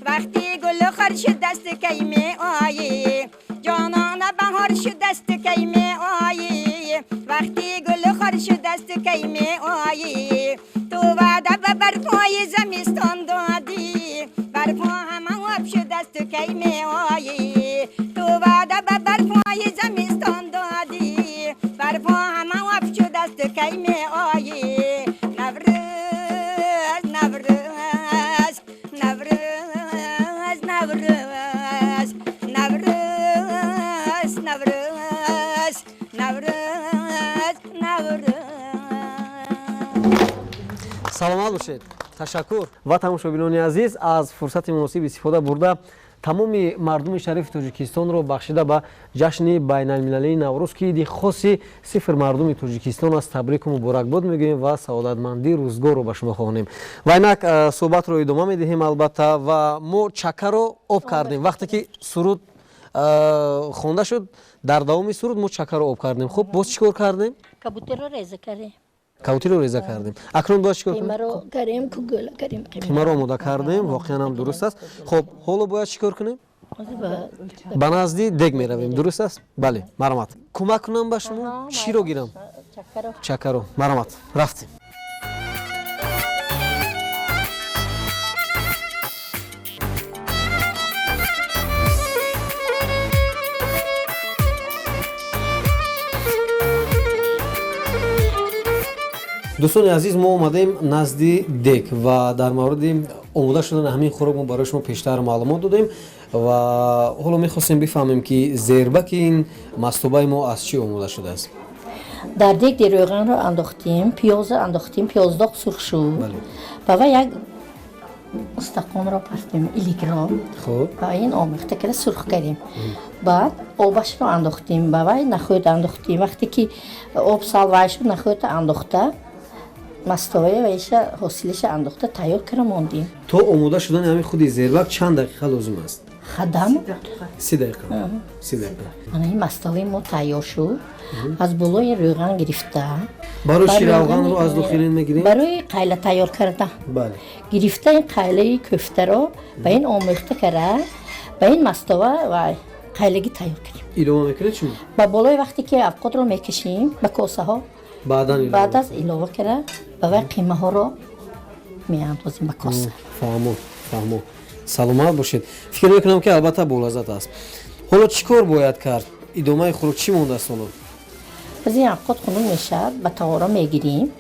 وقتی گل خار شد دست کی می آیی. جانان بهار شد دست کی می آیی، وقتی گل خار شد دست کی می آیی. تو وعده به برفای زمستان دادی، برفا همه آب شد دست کی می آیی. تو وعده به برفای زمستان دادی، برفا همه آب شد دست کی می آیی. نوروز نوروز نوروز نوروز نوروز نوروز نوروز نوروز. Саломат бошед, ташаккур. Ва тамошобинони азиз, аз фурсати муносиб истифода бурда Тамоми мардуми шарифи Тоҷикистонро бахшида ба ҷашни байналмилалии Наврӯз, ки иди хоси сифр мардуми Тоҷикистон аст, табрику муборакбод мегӯем ва саодатмандии рӯзгорро ба шумо хоҳонем. Ва инак суҳбатро идома медиҳем албатта, ва мо чакаро об кардем. Вақте ки суруд хонда шуд, дар давоми суруд мо чакаро об кардем. Хуб, боз чӣ кор кардем? Кабутерро реза кардем. Кабутиро реза кардем. Акнун бояд чӣ кор кунем? Қимаро кардем, кугӯла кардем. Қимаро омода кардем, воқеан ҳам дуруст аст. Хуб, ҳоло бояд чӣ кор кунем? Ба назди дег меравем, дуруст аст? Бале, марҳамат. Кӯмак кунам ба шумо? Чиро гирам? Чакаро. Марҳамат, рафтем. Дӯстони азиз, мо омадем назди дег ва дар мавриди омода шудани ҳамин хӯрок мо барои шумо пештар маълумот додем ва ҳоло мехостем бифаҳмем, ки зербаки ин мастобаи мо аз чӣ омода шудааст. Дар дег рӯғанро андохтем, пиёзро андохтем, пиёздоғ сурх шуд. Ба вай як устақонро пафтем, иликро. Ба ин омехта карда сурх кардем. Баъд обашро андохтем, ба вай нахӯд андохтем. Вақте ки об сал вай шуд, нахӯдро андохта, мастовая ваиша ҳосилиша андохта тайёр кара мондем. То омода шудани ҳамин худи зербак чанд дақиқа лозим аст? Хадам 30 дақиқа. 30 дақиқа. Ана ин мастоваи мо тайёр шуд. Аз болои рӯған гирифта. Барои чӣ равғанро аз дохили мегирем? Барои қайла тайёр карда. Бале. Гирифта ин қайлаи кӯфтаро ба ин омехта кара, ба ин мастова ва қайлагӣ тайёр кардем. Илова мекунед шумо? Ба болои вақте ки авқотро мекашем ба косаҳо, баъд аз илова кара ба вай қимаҳоро меандозем ба коса. Фаҳмо, фаҳмо. Саломат бошед. Фикр мекунам, ки албатта болаззат аст. Ҳоло чӣ кор бояд кард? Идомаи хӯрок чӣ мондааст ҳоло? Аз ин авқот хунук мешавад, ба таора мегирем,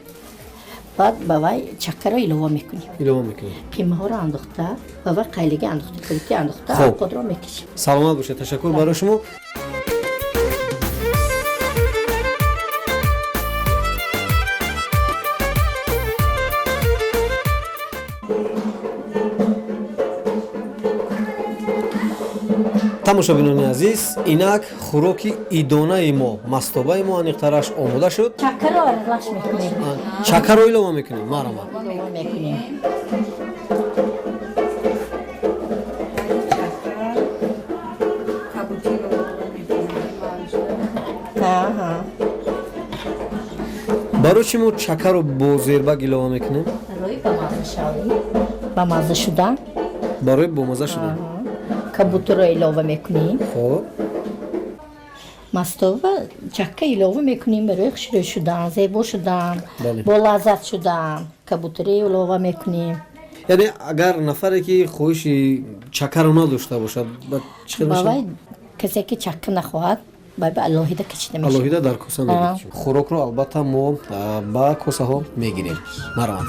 баъд ба вай чаккаро илова мекунем. Илова мекунем. Қимаҳоро андохта, ба вай қайлагӣ андохта, кӯрики андохта, авқотро мекашем. Саломат бошед. Ташаккур барои шумо. Тамошобинони азиз, инак хӯроки идонаи мо, мастобаи мо аниқтараш омода шуд. Чакаро аралаш мекунем. Чакаро илова мекунем, марҳамат. Илова мекунем. Барои чӣ мо чакаро бо зербак илова мекунем? Барои бамазза шавӣ, бамазза шудан. Барои бомазза шудан. Кабутерро илова мекунем. Хуб. Мастова чакка илова мекунем барои хушрӯй шудан, зебо шудан, болаззат шудан. Кабутерро илова мекунем. Яъне агар нафаре ки хоҳиши чакаро надошта бошад, чӣ хел мешавад? Ба вай касе ки чакка нахоҳад, ба алоҳида кашида мешавад. Алоҳида дар коса мегирем. Хӯрокро албатта мо ба косаҳо мегирем. Марҳамат.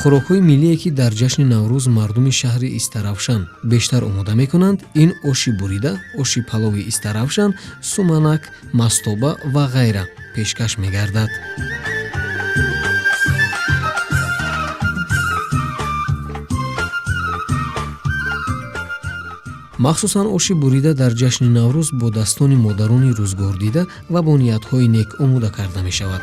Хӯрокҳои миллие, ки дар ҷашни Наврӯз мардуми шаҳри Истаравшан бештар омода мекунанд, ин оши бурида, оши палови Истаравшан, суманак, мастоба ва ғайра пешкаш мегардад. Махсусан оши бурида дар ҷашни Наврӯз бо дастони модарони рӯзгордида ва бо ниятҳои нек омода карда мешавад.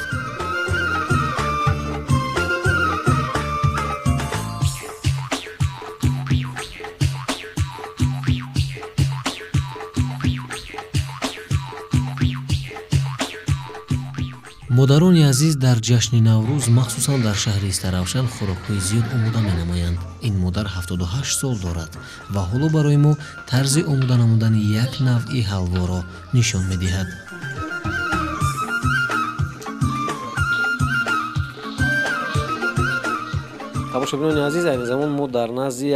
Модарони азиз дар ҷашни Наврӯз, махсусан дар шаҳри Истаравшан, хӯрокҳои зиёд омода менамоянд. Ин модар 78 сол дорад ва ҳоло барои мо тарзи омода намудани як навъи ҳалворо нишон медиҳад. Тамошобинони азиз, айни замон мо дар назди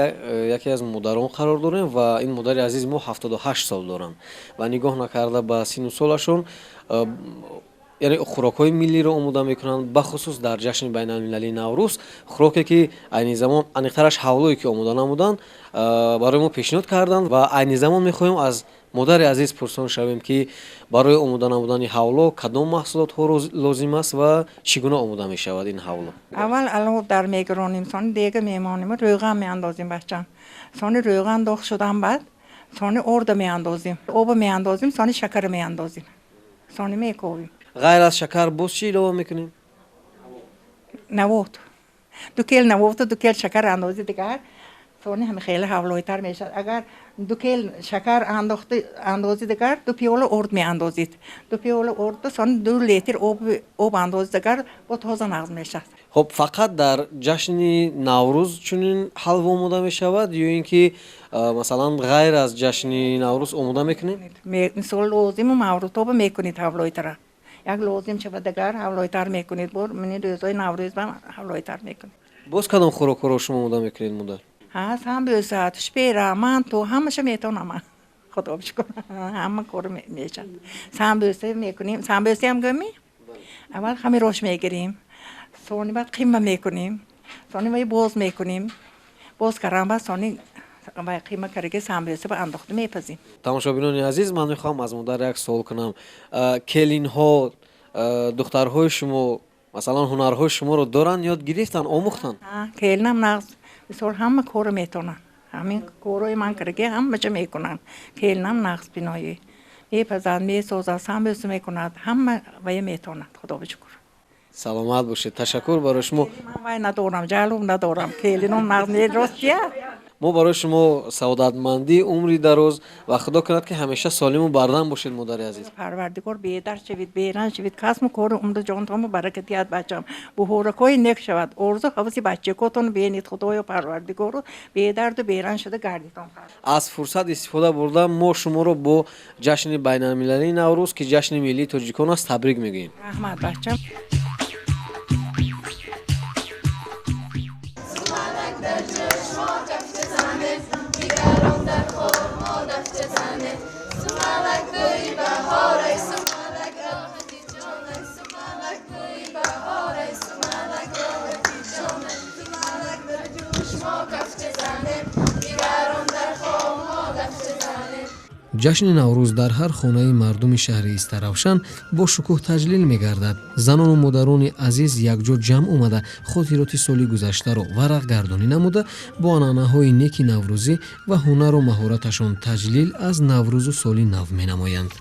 яке аз модарон қарор дорем ва ин модари азиз мо 78 сол доранд ва нигоҳ накарда ба сину солашон Яъне хӯрокҳои миллиро омода мекунанд, бахусус дар ҷашни байналмилалии Наврӯз хӯроке ки айни замон, аниқтараш ҳавлое ки омода намуданд, барои мо пешниҳод карданд ва айни замон мехоҳем аз модари азиз пурсон шавем, ки барои омода намудани ҳавло кадом маҳсулотҳо лозим аст ва чӣ гуна омода мешавад ин ҳавло. Аввал алов дар мегиронем, сони дега мемонем, рӯған меандозем, бачам. Сони рӯған доғ шудан баъд сони орда меандозем, оба меандозем, сони шакара меандозем, сони мековем. Ғайр аз шакар боз чӣ илова мекунем? Навот. 2 кел навоту 2 кел шакар андози дигар, сони ҳами хеле ҳавлойтар мешавад. Агар 2 кел шакар андози дигар, 2 пиёла орд меандозид. 2 пиёла орд, сони 2 литр об андози дигар, бо тоза нағз мешавад. Хоб, фақат дар ҷашни Наврӯз чунин ҳалво омода мешавад ё ин ки масалан ғайр аз ҷашни Наврӯз омода мекунем? Мисол лозиму маврудҳоба мекунед ҳавлойтара. Як лозим шавад дигар ҳавлойтар мекунед, бор мини рӯзҳои Наврӯз бам ҳавлойтар мекунед. Боз кадом хӯрокҳоро шумо омода мекунед, модар? Ҳа, самбӯса, тушпера, манту, ҳамаша метавонам ман. Худо бишукр, ҳама кор мешавад. Самбӯса мекунем, самбӯсаам гӯмӣ? Аввал хамирош мегирем, сони баъд қимма мекунем, сони вай боз мекунем, боз кардан баъд сони вай қимма кардаги самбӯса ба андохта мепазем. Тамошобинони азиз, ман мехоҳам аз модар як суол кунам. Келинҳо, духтарҳои шумо, масалан ҳунарҳои шуморо доранд, ёд гирифтанд, омӯхтанд? Келинам нағз, мисол ҳама корро метавонанд. Ҳамин корҳои ман кардаги ҳамаша мекунанд. Келинам нағз биноӣ. Мепазад, месозад, самбӯса мекунад, ҳама вая метавонад, худо бишукр. Саломат бошед, ташаккур барои шумо. Ман вай надорам, ҷалуб надорам, келинам нағз не, ростия? Мо барои шумо саодатмандӣ, умри дароз ва худо кунад ки ҳамеша солиму бардам бошед, модари азиз. Парвардигор бедар шавед, беран шавед, касму кору умру ҷонтонро баракат диҳад, бачам. Буҳоракҳои нек шавад, орзу ҳаваси бачакотон бинед, худоё парвардигору бедарду беран шуда гардитон. Аз фурсат истифода бурда мо шуморо бо ҷашни байналмилалии Наврӯз, ки ҷашни миллии тоҷикон аст, табрик мегӯем. Раҳмат, бачам. Ҷашни Наврӯз дар ҳар хонаи мардуми шаҳри Истаравшан бо шукӯҳ таҷлил мегардад. Занону модарони азиз якҷо ҷамъ омада хотироти соли гузаштаро варақгардонӣ намуда бо анъанаҳои неки наврӯзӣ ва ҳунару маҳораташон таҷлил аз Наврӯзу соли нав менамоянд.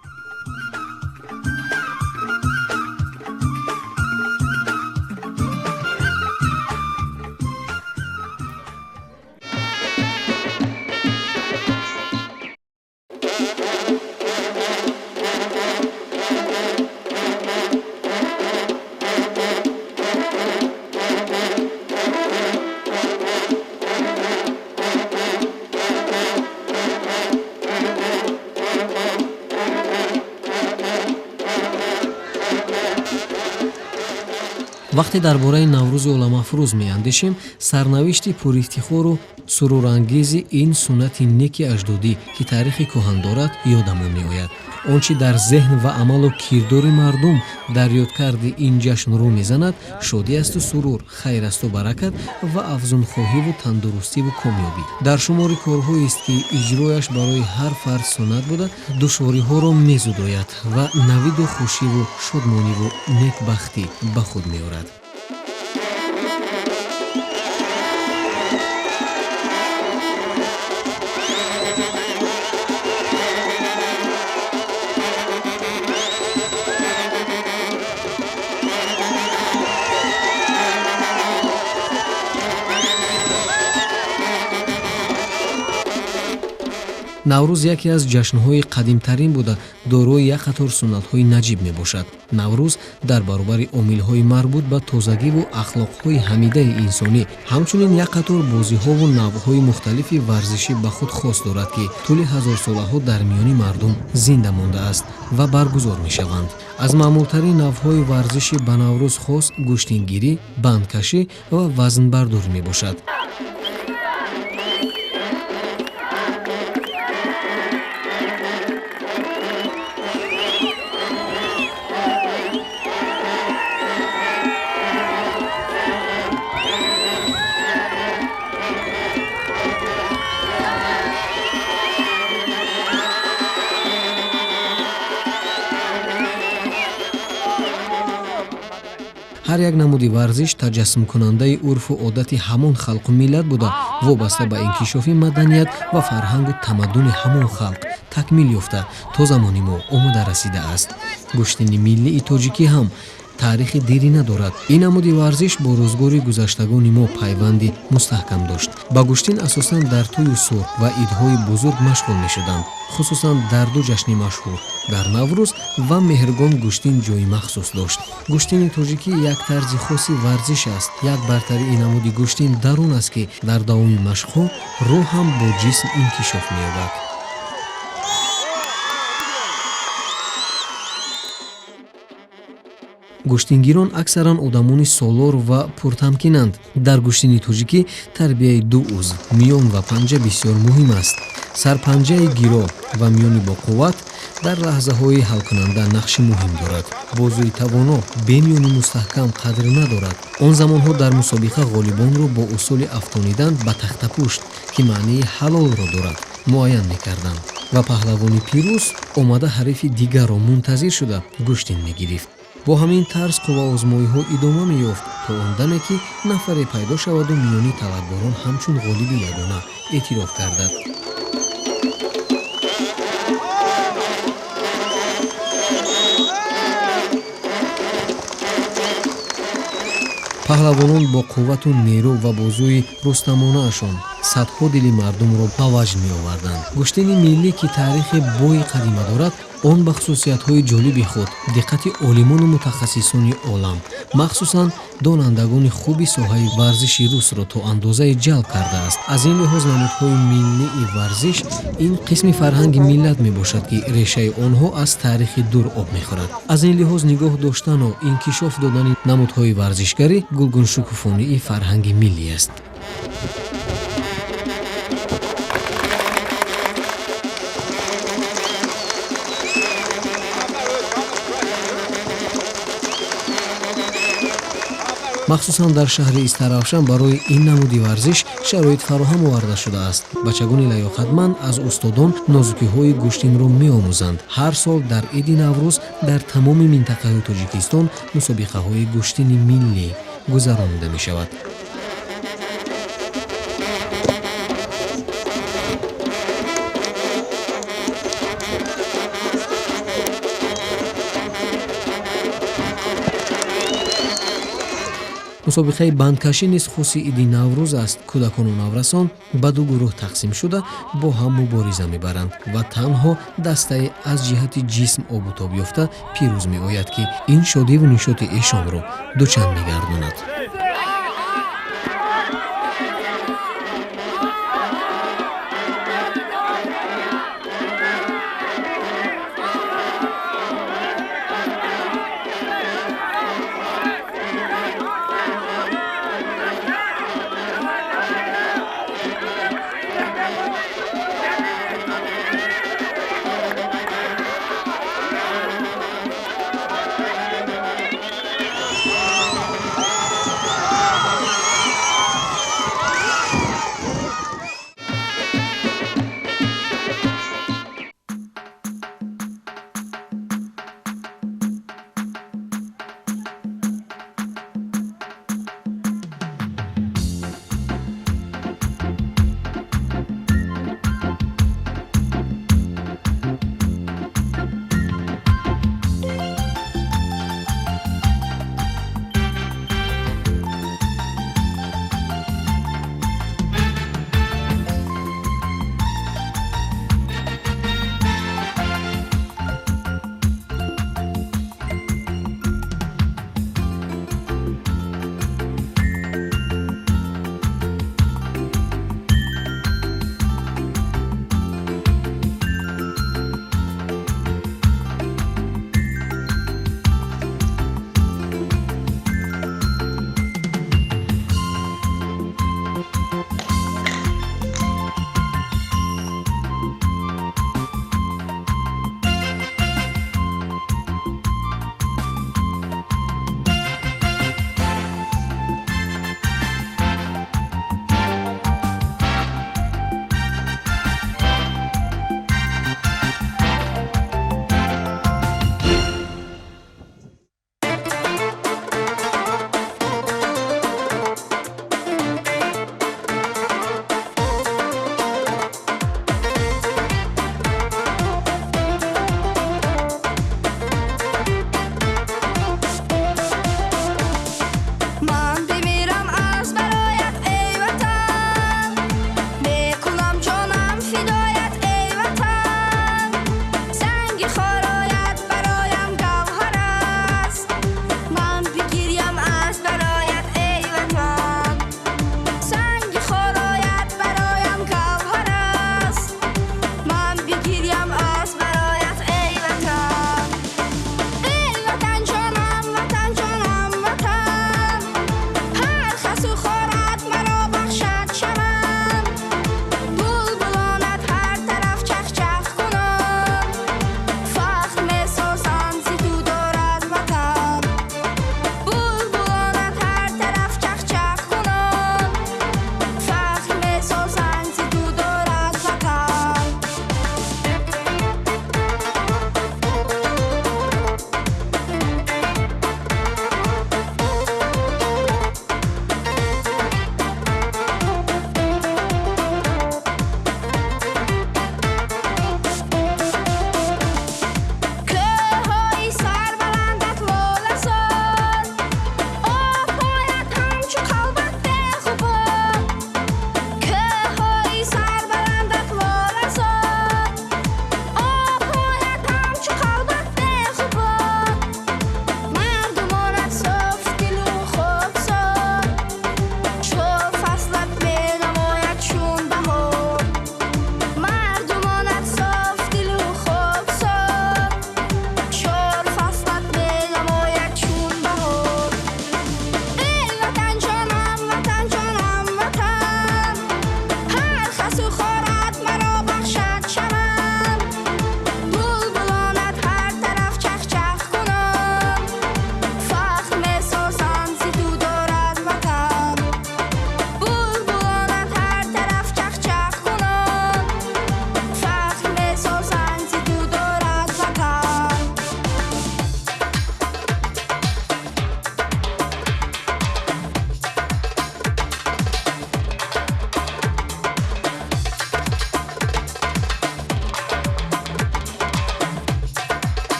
Вақте дар бораи Наврӯзи оламафрӯз меандешем, сарнавишти пурифтихору сурурангези ин суннати неки аҷдодӣ, ки таърихи кӯҳан дорад, ёдамон меояд. Он чӣ дар зеҳн ва амалу кирдори мардум дар ёдкарди ин ҷашн рӯ мезанад, шодӣ асту сурур, хайр асту баракат ва афзунхоҳиву тандурустиву комёбӣ. Дар шумори корҳоест, ки иҷрояш барои ҳар фард суннат буда, душвориҳоро мезудояд ва навиду хушиву шодмониву некбахтӣ ба худ меорад. Наврӯз яке аз ҷашнҳои қадимтарин буда, дорои як қатор суннатҳои наҷиб мебошад. Наврӯз дар баробари омилҳои марбут ба тозагиву ахлоқҳои ҳамидаи инсонӣ, ҳамчунин як қатор бозиҳову навъҳои мухталифи варзишӣ ба худ хос дорад, ки тӯли ҳазорсолаҳо дар миёни мардум зинда мондааст ва баргузор мешаванд. Аз маъмултарин навъҳои варзиши ба Наврӯз хос гӯштингирӣ, бандкашӣ ва вазнбардорӣ мебошад. Ҳар як намуди варзиш таҷассумкунандаи урфу одати ҳамон халқу миллат буда, вобаста ба инкишофи маданият ва фарҳангу тамаддуни ҳамон халқ такмил ёфта то замони мо омода расидааст. Гӯштини миллии тоҷикӣ ҳам таърихи дирӣ надорад. Ин намуди варзиш бо рӯзгори гузаштагони мо пайванди мустаҳкам дошт. Ба гӯштин асосан дар тӯю сур ва идҳои бузург машғул мешуданд. Хусусан дар ду ҷашни машҳур, дар Наврӯз ва Меҳргон, гӯштин ҷои махсус дошт. Гӯштини тоҷикӣ як тарзи хоси варзиш аст. Як бартарии намуди гӯштин дар он аст, ки дар давоми машқҳо рӯҳ ҳам бо ҷисм инкишоф меёбад. Гӯштингирон аксаран одамони солор ва пуртамкинанд. Дар гӯштини тоҷикӣ тарбияи ду узв, миён ва панҷа, бисёр муҳим аст. Сарпанҷаи гиро ва миёни боқувват дар лаҳзаҳои ҳалкунанда нақши муҳим дорад. Бозуи тавоно бе миёни мустаҳкам қадр надорад. Он замонҳо дар мусобиқа ғолибонро бо усули афтонидан ба тахтапушт, ки маънии ҳалолро дорад, муайян мекарданд ва паҳлавони пирӯз омада ҳарифи дигарро мунтазир шуда гӯштин мегирифт. Бо ҳамин тарз қувваозмоиҳо идома меёфт то он даме, ки нафаре пайдо шаваду миёни талабгорон ҳамчун ғолиби ягона эътироф гардад. Паҳлавонон бо қуввату нерӯ ва бозуи рустамонаашон садҳо дили мардумро ба ваҷд меоварданд. Гӯштини миллӣ, ки таърихи бои қадима дорад, он ба хусусиятҳои ҷолиби худ диққати олимону мутахассисони олам, махсусан донандагони хуби соҳаи варзиши русро то андозае ҷалб кардааст. Аз ин лиҳоз намудҳои миллии варзиш ин қисми фарҳанги миллат мебошад, ки решаи онҳо аз таърихи дур об мехӯрад. Аз ин лиҳоз нигоҳ доштану инкишоф додани намудҳои варзишгарӣ гулгуншукуфонии фарҳанги миллӣ аст. Махсусан дар шаҳри Истаравшан барои ин намуди варзиш шароит фароҳам оварда шудааст. Бачагони лаёқатманд аз устодон нозукиҳои гӯштинро меомӯзанд. Ҳар сол дар иди Наврӯз дар тамоми минтақаҳои Тоҷикистон мусобиқаҳои гӯштини миллӣ гузаронида мешавад. Мусобиқаи бандкашӣ низ хоси иди Наврӯз аст. Кӯдакону наврасон ба ду гурӯҳ тақсим шуда бо ҳам мубориза мебаранд ва танҳо дастае аз ҷиҳати ҷисм обутоб ёфта пирӯз меояд, ки ин шодиву нишоти эшонро дучанд мегардонад.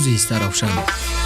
Рӯзи Истаравшан.